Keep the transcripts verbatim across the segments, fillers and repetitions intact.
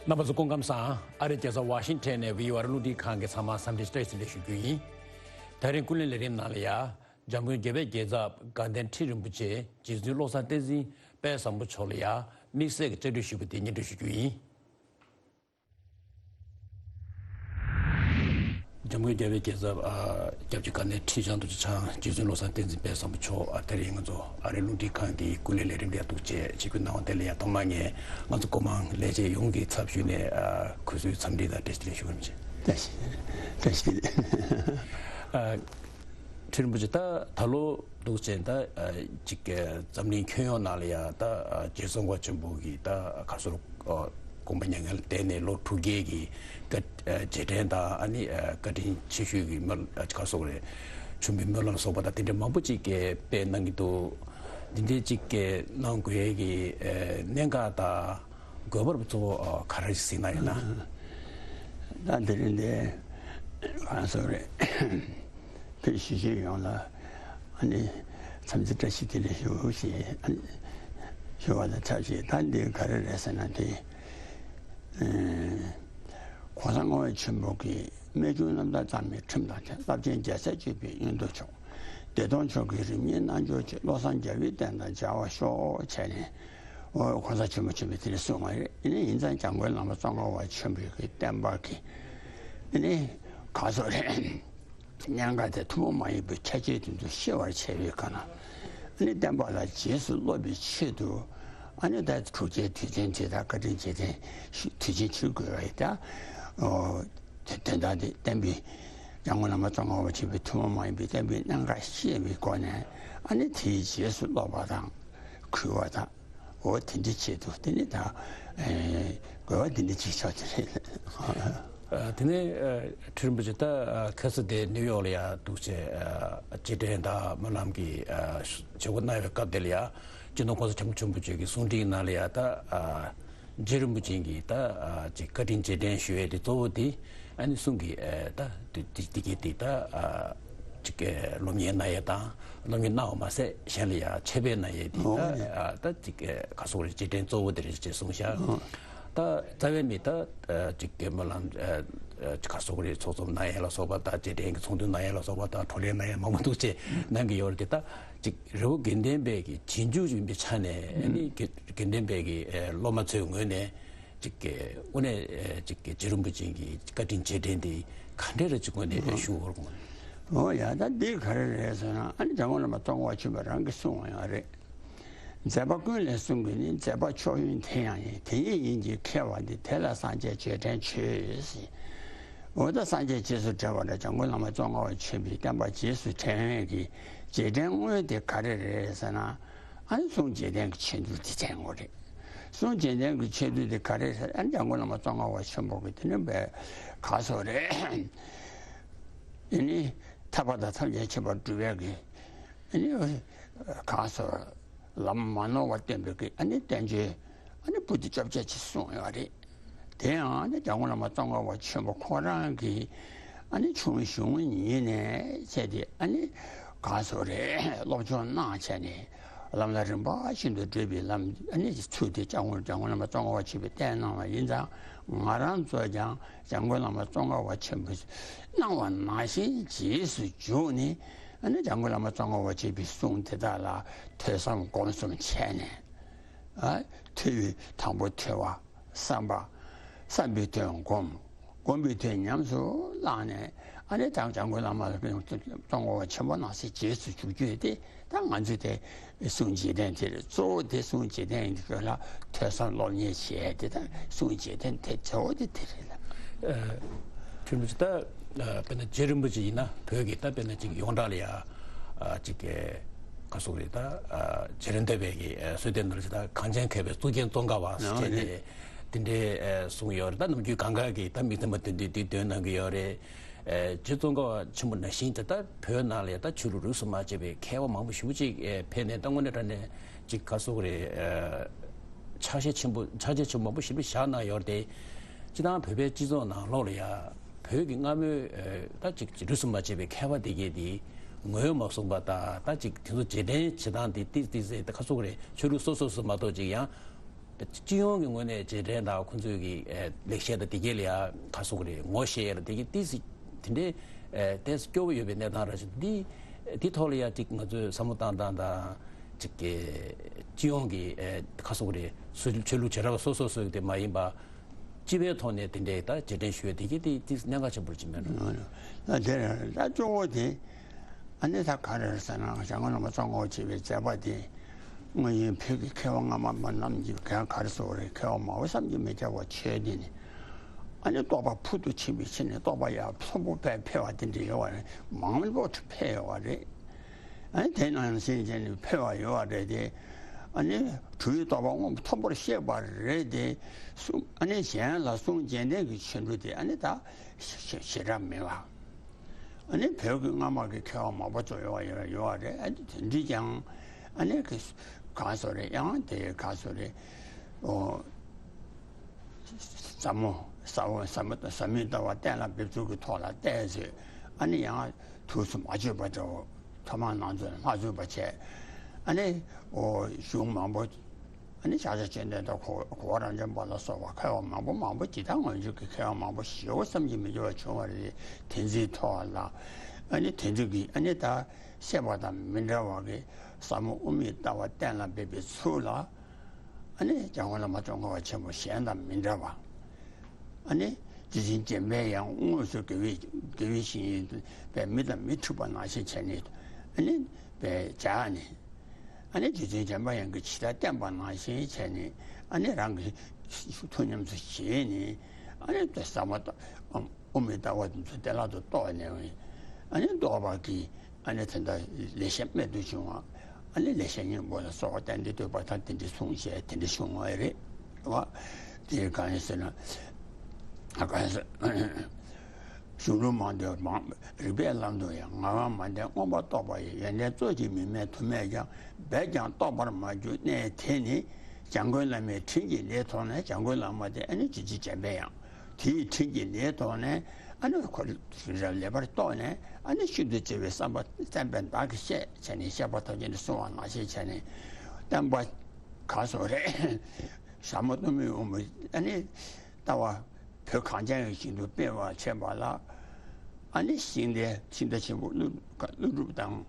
རྣམ་པ་ཚོ་སྐུ་ཁམས་བཟང་། ཨ་རིའི་རྒྱལ་ས་ཝ་ཤིང་ཊོན་ནས་བྷི་ཨོ་ཨེ་རླུང་འཕྲིན་ཁང་གི་ཚང་མ་འཚམས་འདྲི་བཀྲ་ཤིས་བདེ་ལེགས་ཞུ་རྒྱུ་ཡིན། ད་རིང་ཀུན་གླེང་ལས་རིམ་ནང་ལ་ཡ། འཇམ་མགོན་རྒྱལ་བའི་རྒྱལ་ཚབ་དགའ་ལྡན་ཁྲི་རིན་པོ་ཆེ་རྗེ་བཙུན་བློ་བཟང་བསྟན་འཛིན་དཔལ་བཟང་པོ་མཆོག་ལ་ཡ། དམིགས་བསལ་གྱི་བཅར་འདྲི་ཞུས་པ་དེ་སྙན་སྒྲོན་ཞུ་རྒྱུ་ཡིན། འཇམ་མགོན་རྒྱལ་བའི་རྒྱལ་ཚབ། ཨ། སྐྱབས་རྗེ་དགའ་ལྡན་ཁྲི་བྱང་རྡོ་རྗེ་འཆང་རྗེ་བཙུན་བློ་བཟང་བསྟན་འཛིན་དཔལ་བཟང་པོ་མཆོག་ཨ། དེ་རིང་ང་ཚོ་ཨ་རིའི་རླུང་འཕྲིན་ཁང་གི་ཀུན་གླེང་ལས་རིམ་ལ་ཡ་ཐུགས་རྗེ་ཆེ། ཞུ་སྐུལ་གནང་བ་དེ་ལ་ཡ་ཐོག་མར་ངས་ང་ཚོ་ཀོ་མང་ལས་བྱེད་ཡོངས་ཀྱི་ཚབ་ཞུས་ནས་ཨ། གུས་བསུའི་འཚམས་འདྲི་དང་བཀྲ་ཤིས་བདེ་ལེགས་ཞུ་བ་ཡིན། བཀྲ་ཤིས་བདེ་ལེགས། ཨ། ཁྲི་རིན་པོ་ཆེ། ད་ད་ལོ་འདུག་ཅེས་ད་ཅིག་འཛམ་གླིང་ཁྱོན་ཡོངས་ནང་ལ་ཡ་ད་རྗེ་ཙོང་ཁ་པ་ཆེན་པོ་གི་ད་ག་ཚོད་དགོངས་པ་མྱ་ངན་ལས་འདས་ནས་ལོ་དྲུག་བརྒྱའི་གི་བཀའ་རྗེས་དྲན་དང་ཨ་ནི་བཀའ་དྲིན་ཆེ་ཤོས་ཀྱི་སྨོན་ག་ཚོད་རེད། ཆུ་བོའི་སྨོན་ལམ་སོགས་པ་དང་དེ་འདྲ་མང་པོ་ཅིག་གི་དཔེ་གནང་གི་འདུག་འདི་འདྲའི་ཅིག་གི་གནང་དགོས་ཀྱི་གནད་འགག་དང་དགོས་པ་གཙོ་བོ་ག་རེ་གཟིགས་གནང་ཡོད་ན། ད་དེ་རིང་འདི་ག་ཚོད་རེད། བོད་གཞིས་བྱེས་ཡོངས་ལ་ཨ་ནི་འཚམས་འདྲི་བཀྲ་ཤིས་བདེ་ལེགས་ཞུ་ཞེས་ཨ་ནི་ཞུ་བ་དང་ཆབས་ཅིག་ད་འདི་ག་རེ་རེད་ཟེར་ན་དེ། ཨེ། ༸གོང་ས་ལྔ་པ་ཆེན་པོ་གིས་རྨད་བྱུང་རྣམ་ཐར་གཙང་མའི་ཁྲིམས་དང་བཅས། རླབས་ཆེན་རྒྱལ་སྲས་སྤྱོད་པའི་མངོན་མཐོ་མཆོག་བདེ་སྟོང་མཆོག་གི་རིམ་གཉིས་རྣལ་འབྱོར་ཆེ། བློ་བཟང་རྒྱལ་བའི་བསྟན་དང་མཇལ་བར་ཤོག་བྱས་ནས། ཨོ། ༸གོང་ས་ཆེན་པོ་ཆེན་པོས་དེ་འདྲ་གསུངས་པ་རེད། ཡིན་ནའི་ཡིན་ཙང་འཇམ་མགོན་བླ་མ་ཙོང་ཁ་པ་ཆེན་པོའི་གི་བསྟན་པ་གི་ཨ་ནི་ག་ཚོད་རེད། གནད་འགག་དེ་ཐུན་མོང་མ་ཡིན་པའི་ཁྱད་ཆོས་དེ་ཚོ་ཤེས་པར་བྱས་པའི་སྒང་ལ་ཨ་ནི་བསྟན་པ་ལ་རྗེས་སུ་སློབ་པའི་ཆེད་དུ་ཨ་ནི་ད་དྲུག་བརྒྱའི་དུས་ཆེན་དེ་དང་བཀའ་དྲིན་རྗེས་དྲན་དུས་ཆེན་ཞུ་དགོས་པ་ཡིན་ད། ཨོ། དེ་དོན་དག་དེ་བསྟན་པའི་འཇམ་མགོན་བླ་མ་ཙོང་ཁ་པ་ཆེན་པོའི་ཐུན་མོང་མ་ཡིན་པའི་བསྟན་པའི་གནད་འགག་ཤེས་པའི་སྒོ་ནས་ཨ་ནི་དེའི་རྗེས་སུ་སློབ་པ་དང་གུས་པ་དང་། འོ་དེ་འདྲའི་ཆེད་དུ་དེ་ནི་ད་ཨེ་དགོས་པ་འདི་འདྲ་ཅིག་ཆགས་ཀྱི་རེད། ཨ། དེ་ནས་ཨ། ཁྲི་རིན་པོ་ཆེ་ད་ཨ། ཁ་སང་དེ་ནིའུ་ཡོག་ལ་ཡ་འདུག་ཅེས་ཨ། རྗེས་དྲན་དང་སྨོན་ལམ་གྱི་ཨ། བྱེད་སྒོ་གནང་བའི་སྐབས་དེ་ལ་ཡ་སྤྱི་ནོར་༸གོང་ས་༸སྐྱབས་མགོན་ཆེན་པོ་མཆོག་གི་གསུང་འཕྲིན་ནང་ལ་ཡ་ད་ཨ། རྗེ་རིན་པོ་ཆེ་གི་ད་ཨ། ཅིག་བཀའ་དྲིན་རྗེས་དྲན་ཞུ་ཡས་དེ་གཙོ་བོ་དེ་ཨ་ནི་གསུང་གི་ཨ། ད་དེ་དེ་དེ་གའི་དེ་ད་ཨ། ཅིག་སློབ་གཉེར་གནང་ཡས་དང་སློབ་གཉེར་གནང་བ་མ་ཟད་གཞན་ལ་ཡང་འཆད་སྤེལ་གནང་ཡས་དེ་ད་ཨ། ད་ཅིག་ག་ཚོད་རེད། རྗེས་དྲན་གཙོ་བོ་དེ་རེད་ཅེས་གསུངས་ཤག་ད་རྩ་བའི་མི་ད་ཅིག་སྨོན་ལམ་ག་ཚོད་རེད། ཚོགས་འཛོམས་གནང་ཡས་ལ་སོགས་པ་དང་རྗེས་དྲན་གྱི་ཚོགས་འདུ་གནང་ཡས་ལ་སོགས་པ་དང་བགྲོ་གླེང་གནང་ཡས་མང་པོ་འདུག་ཅེས་གནང་གི་ཡོད་རེད། དེ་ད་ཅིག་རི་བོ་དགེ་ལྡན་པའི་གི་རྗེས་འཇུག་ཡིན་པའི་ཆ་ནས་ནི་དགེ་ལྡན་པའི་གི་སློབ་མ་ཚོའི་ངོས་ནས། ཅིག་གི་དངོས་གནས་ཅིག་གི་རྗེ་རིན་པོ་ཆེ་གི་བཀའ་དྲིན་རྗེས་དྲན་དེ་ག་འདྲས་རེ་ཅིག་དངོས་གནས་ཞུ་དགོས་རེད། འོ་ཡ། ད་འདི་ག་རེ་རེད་ཟེར་ན་ཨ་ནི་འཇམ་མགོན་བླ་མ་ཙོང་ཁ་པ་ཆེན་པོ་རང་གིས་གསུངས་པ་ཡང་རེད། མཛད་པ་ཀུན་ལས་གསུང་གི་ནི། མཛད་པ་མཆོག་ཡིན་དེ་ཡང་ཡིན། དེ་ཉིད་ཡིན་གྱི་མཁས་པ་འདི། དེ་ལ་སངས་རྒྱས་རྗེས་དྲན་བྱོས་ཟེར། འོ་ད་སངས་རྒྱས་རྗེས་སུ་དྲན་པ་རེད། འཇམ་མགོན་བླ་མ་ཙོང་ཁ་པ་ཆེན་པོའི་བསྟན་པ་རྗེས་སུ་དྲན་གྱི་རྗེས་དྲན་དངོས་དེ་ག་རེ་རེད་ཟེར་ན། ཨ་ནི་གསུང་རྗེས་དྲན་གྱི་ཆེད་དུ་དེ་དྲན་དགོས་རེད། གསུང་རྗེས་དྲན་གྱི་ཆེད་དུ་དེ་ག་རེ་ཟེར། ཨ་ནི་འཇམ་མགོན་བླ་མ་ཙོང་ཁ་པ་ཆེན་པོ་གི་དེ་ནི་བས་ག་ཚོད་རེད། ཨ་ནི་ཐར་པ་དང་ཐམས་ཅད་མཁྱེན་པར་སྒྲུབ་པའི་གི་ཨ་ནི་ག་ཚོད་ལམ་མ་ནོར་བ་སྟོན་པའི་གི་ཨ་ནི་བསྟན་བཅོས་ཨ་ནི་པོ་ཏི་བཅོ་བརྒྱད་ཅིག་གསུངས་ཡོད་རེད། དེ་ཡང་ནི་འཇམ་མགོན་བླ་མ་ཙོང་ཁ་པ་ཆེན་པོ་ཁོང་རང་གིས་ཨ་ནི་ཆུང་གཞོན་ཉིད་ནས་བྱས་ཏེ་ཨ་ནི་ག་ཚོད་རེད། སློབ་སྦྱོང་གནང་བྱས་ནས་ལམ་ལ་རིམ་པ་བཞིན་དུ་བགྲོད་པའི་ལམ་ཨ་ནི་ཚུལ་དེ་འཇམ་མགོན་འཇམ་མགོན་བླ་མ་ཙོང་ཁ་པ་ཆེན་པོས་བསྟན་གནང་བ་ཡིན་ཙང་། ང་རང་ཚོས་ཀྱང་འཇམ་མགོན་བླ་མ་ཙོང་ཁ་པ་ཆེན་པོས་གནང་བ་ནང་བཞིན་རྗེས་སུ་འཇུག་ནས་ཨ་ནི་འཇམ་མགོན་བླ་མ་ཙོང་ཁ་པ་ཆེན་པོའི་གསུང་དེ་དག་ལ་ཐོས་བསམ་སྒོམ་གསུམ་བྱས་ནས། ཨ། ཐོས་པའི་དང་པོ་ཐོས་པ། བསམ་པ། བསམ་པའི་དོན་སྒོམ། སྒོམ་པའི་དོན་ཉམས་སུ་བླངས་ནས་ཨ་ནི་ད་འཇམ་མགོན་བླ་མ་ཙོང་ཁ་པ་ཆེན་པོ་ནང་བཞིན་རྗེས་སུ་འཇུག་རྒྱུ་དེ་ད་ང་ཚོས་དེ་གསུང་རྗེས་དྲན་དེ་རེད། གཙོ་བོ་དེ་གསུང་རྗེས་དྲན་ཡིན་དུས་ལ་ཐོས་བསམ་སློབ་གཉེར་བྱས་དེ་ད་གསུང་རྗེས་དྲན་དེ་གཙོ་བོ་དེ་དེ་རེད་ལ། ཨ། ཁྲིམས་ཀྱི་ད་དཔེར་ན་རྗེ་རིན་པོ་ཆེ་ཡིན་ན་བོད་ཀྱི་ད་དཔེར་ན་ཅིག་ཡོངས་གྲགས་ལ་ཡ་ཅིག་ག་ཚོད་རེད། ད་རྗེ་རིན་ཐེ་བའི་གི་གསོལ་འདེབས་ནང་ལ་ཅིག་ད་གངས་ཅན་མཁས་པའི་གཙུག་རྒྱན་ཙོང་ཁ་པ་ཟེར་བྱས་ནས་དེ་འདྲའི་གསུངས་ཡོད་རེད། ད་ནམ་རྒྱུན་གང་ག་གི་ད་མིག་ཐེམ་པ་དེ་འདྲའི་དེ་འདོན་གནང་གི་ཡོད་རེད། རྗེ་ཙོང་ཁ་པ་ཆེན་པོ་ནང་བཞིན་ད་ད་བོད་ནང་ལ་ཡ་ད་ཆོས་ལུགས་རིས་སུ་མ་ཆད་པའི་མཁས་པ་མང་པོ་ཞེ་པོ་ཅིག་ཕེབས་ནས་ད་དངོས་གནས་དྲང་གནས་ཅིག་ག་ཚོད་རེད། ཕྱག་བཞེས་ཆེན་པོ་ཕྱག་རྗེས་ཆེན་པོ་མང་པོ་ཞེ་པོ་བཞག་གནང་ཡོད་རེད་དེ། སྤྱིར་བཏང་བོད་པའི་སྤྱི་ཚོགས་ནང་ལོགས་ལ་ཡ་བོད་ཀྱི་སྔ་མོའི་ད་ཅིག་རིས་སུ་མ་ཆད་པའི་མཁས་པ་དེ་གས་དེ་ངོས་མ་བཟུང་པ་དང་ད་ཅིག་དེ་ཚོ་རྗེས་དྲན་བྱེད་སྟངས་དེ་ཏིག་ཏིག་ཟེར་ད་ག་ཚོད་རེད། ཆོས་ལུགས་སོ་སོ་སོ་མ་གཏོགས་ཅིག་ཡང་ སྤྱི་ཡོངས་ཀྱི་ངོས་ནས་རྗེས་དྲན་དང་ཁོང་ཚོའི་གི་ཨེ་ལེགས་བཤད་དང་དེ་གས་ལ་ཡ་ག་རེ་ཟེར་དགོས་རེད། ངོ་ཤེས་ཡ་ལ་དེ་གས་ཏོག་ཙམ་དེ་འདྲའི་ཨེ་ཏོག་ཙམ་སྐྱོ་བོ་ཡོད་པའི་གནས་སྟངས་ར་ཞིག་འདི་འདི་ཐོག་ལ་ཡ་ཅིག་ང་ཚོས་བསམ་བློ་བཏང་སྟངས་དང་ཅིག་གི་སྤྱི་ཡོངས་ཀྱི་ཨེ་ག་རེ་ཟེར་དགོས་རེད། སུ་ཆོས་ལུགས་བྱེ་བྲག་པ་སོ་སོ་སོ་ཡི་དེ་མ་ཡིན་པ། སྤྱི་པའི་ཐོག་ནས་དེ་འདྲའི་ད་རྗེས་དྲན་ཞུ་ཡ་དེ་གས་དེ་ཏོག་ཙམ་གནད་འགག་ཆེན་པོ་ཅིག་མེད་འགྲོ། ད་དེ་ད་གཙོ་བོ་དེ་ཨ་ནི་ད་ག་རེ་རེད་ཟེར་ན། སྐྱབས་མགོན་བླ་མ་གཙོ་འཁོར་བྱེད་པའི་མཛད་པ་དེ་སྔོན་བོད་ཀྱི་མཁས་པ་སྔ་མ་མ་རྣམས་ཀྱིས་ག་ག་རེ་ཟེར་དགོས་རེད། མཁས་པ་མང་པོ་བསམ་གྱིས་མི་ཁྱབ་པ་བྱས་ནས་ནི་ཨ་ནི་རྟོགས་པ་ཕུལ་དུ་ཕྱིན་པའི་ཕྱིར་ནས་རྟོགས་པ་ཡར་མཐོན་པོ་ཕར་འཕེལ་བ་དེ་འདྲ་ཡོད་པ་རེད། མང་པོ་འཕེལ་ཡོད་པ་རེད། ཨ་ནི་དེ་ནང་བཞིན་བྱས་ནས་འཕེལ་བ་ཡོད་པ་རེད་དེ། ཨ་ནི་གྲུབ་པའི་རྟོགས་པ་མངོན་པར་མཐོན་པོར་གཤེགས་པ་རེད་དེ། གསུང་ཨ་ནི་གཞན་ལ་གསུང་རྗེས་དྲན་གྱི་ཆོ་འཕྲུལ་དེ་ཨ་ནི་ད་ཞེ་དྲག་མེད་པ། ཨ་ནི་བོད་ཀྱི་སྔ་མ་གི་མཁས་པ་མང་པོ་ཚོ་ཡོད་པ་ཡོད་ཡོད་པ་རེད། ཨ་ནི་དེ་འདྲ་ཀྱང་ཨ་ནི་ག་རེ་ཟེར་དགོས་རེད། ཡང་དེ་ག་རེ་ཟེར་དགོས་རེད། ཨོ། ཟབ་མོ་ཟབ་མོ་ཟབ་མོ་ཟབ་མོའི་ལྟ་བ་གཏན་ལ་འབེབས་ཚུལ་གྱི་ཐོག་ལ་བལྟས་ཚེ། ཨ་ནི་ཡང་དུས་སུ་མ་བརྗོད་པ་འདྲ་བོ། ཐོག་མར་ནང་ཚུད་ལ་མ་ཚུད་པ་བྱས། ཨ་ནི་ཨོ་གཞུང་མང་པོ། ཨ་ནི་ཕྱག་རྒྱ་བཅོམ་ལྡན་འདས་དང་གོ་གོ་བ་རང་བྱོན་པ་ལ་སོགས་པ་མཁས་པ་མང་པོ་མང་པོ་ཇི་ལྟར་ངོས་འཛིན་གྱི་མཁས་པ་མང་པོ་ཞེ་པོ་བསམ་གྱིས་མི་ཁྱབ་པ་བྱུང་བ་རེད། དེ་ཚོའི་ཐོག་ལ་ཨ་ནི་དེ་ཚོ་གིས་ཨ་ནི་ད་བཤད་པ་དང་མི་འདྲ་བ་གི་ཟབ་མོ་དབུ་མའི་ལྟ་བ་གཏན་ལ་འབེབས་པའི་ཚུལ་ལ། ཨ་ནི་སྐྱབས་མགོན་བླ་མ་ཙོང་ཁ་པ་ཆེན་པོ་གཞན་དང་མི་འདྲ་བ། ཨ་ནི་རྗེ་བཙུན་འཇམ་དཔལ་དབྱངས་དངོས་སུ་དགེ་བའི་དགེ་བའི་བཤེས་གཉེན་པས་མི་དང་མི་འཁྲུག་པ་ནང་བཞིན་བྱས་ནས་ཨ་ནི་པས་བྱས་ནས། ཨ་ནི་རྗེ་བཙུན་འཇམ་དཔལ་དབྱངས་ཀྱིས་ཇི་ལྟར་བསྟན་པ་ནང་བཞིན་བྱས་ནས། ཨ་ནི་རང་གི་ཐུགས་ཉམས་སུ་བཞེས་ནས། ཨ་ནི་ཟབ་མོ་དབུ་མའི་ལྟ་བ་དེ་ཚོ་བདེ་བླག་ཏུ་རྟོགས་ནས། ཨ་ནི་རྟོགས་པ་གིས། ཨ་ནི་དེ་འདྲ་ལེགས་བཤད་རྨད་དུ་བྱུང་བ། ཨ་ནི་ལེགས་བཤད་སྙིང་པོ་ལ་སོགས་པ་གཏན་བདེ་ཐོས་པ་དང་དེ་འདྲ་གསུངས་བྱས་དེ་འདྲ་བྱུང་བ་རེད་བ། དེ་གང་ཡིན་ཟེར་ན། ཨ་གང་ཡིན་ཟེར། གཞུང་ལུགས་མང་དུ་མང་རིགས་པའི་ལམ་དུ་ཡང་ངག་དབང་མ་ལྡན་མངོན་པར་རྟོགས་པ་ཡི། ཡོན་ཏན་རྩོད་ཀྱིས་མི་སྨྲ་དུ་མས་ཀྱང་། འབད་ཀྱང་རྟོགས་པར་མ་གྱུར་གནས་དེ་ནི། འཇམ་མགོན་བླ་མའི་དྲིན་གྱིས་ལེགས་མཐོང་ནས། འཇམ་མགོན་བླ་མ་དེ་ཨ་ནི་རྗེ་བཙུན་འཇམ་དཔལ་དབྱངས། དེའི་དྲིན་གྱིས་ལེགས་མཐོང་ནས། ཨ་ནི་ཁོ་རང་ལེགས་པར་རྟོགས་ནས། ཨ་ནི་ཤིན་ཏུ་རྗེ་བའི་བསམ་པ་བསྟན་པའི་བདག་གིས་བཤད་བྱས་ནས། བཤད་པ་ཐམས་ཅད་ནི་གསུང་བ་ནང་བཞིན་བྱས་ནས། བསྟན་པ་ག་རེ་ཟེར་དགོས་རེད། ཟབ་མོ་གཏུམ་མོའི་དབུ་མ་ཨ་ནི་ལྟ་བ་བོད་གངས་ཅན་ཡོངས་ཤིན་ཏུ་སྤེལ་བར་བྱེད་པ་ལ། ཨ་ནི་ཤིང་རྟ་ཤིང་རྟ་ཆེན་པོ་ཀླུ་ཀླུ་སྒྲུབ་དང་།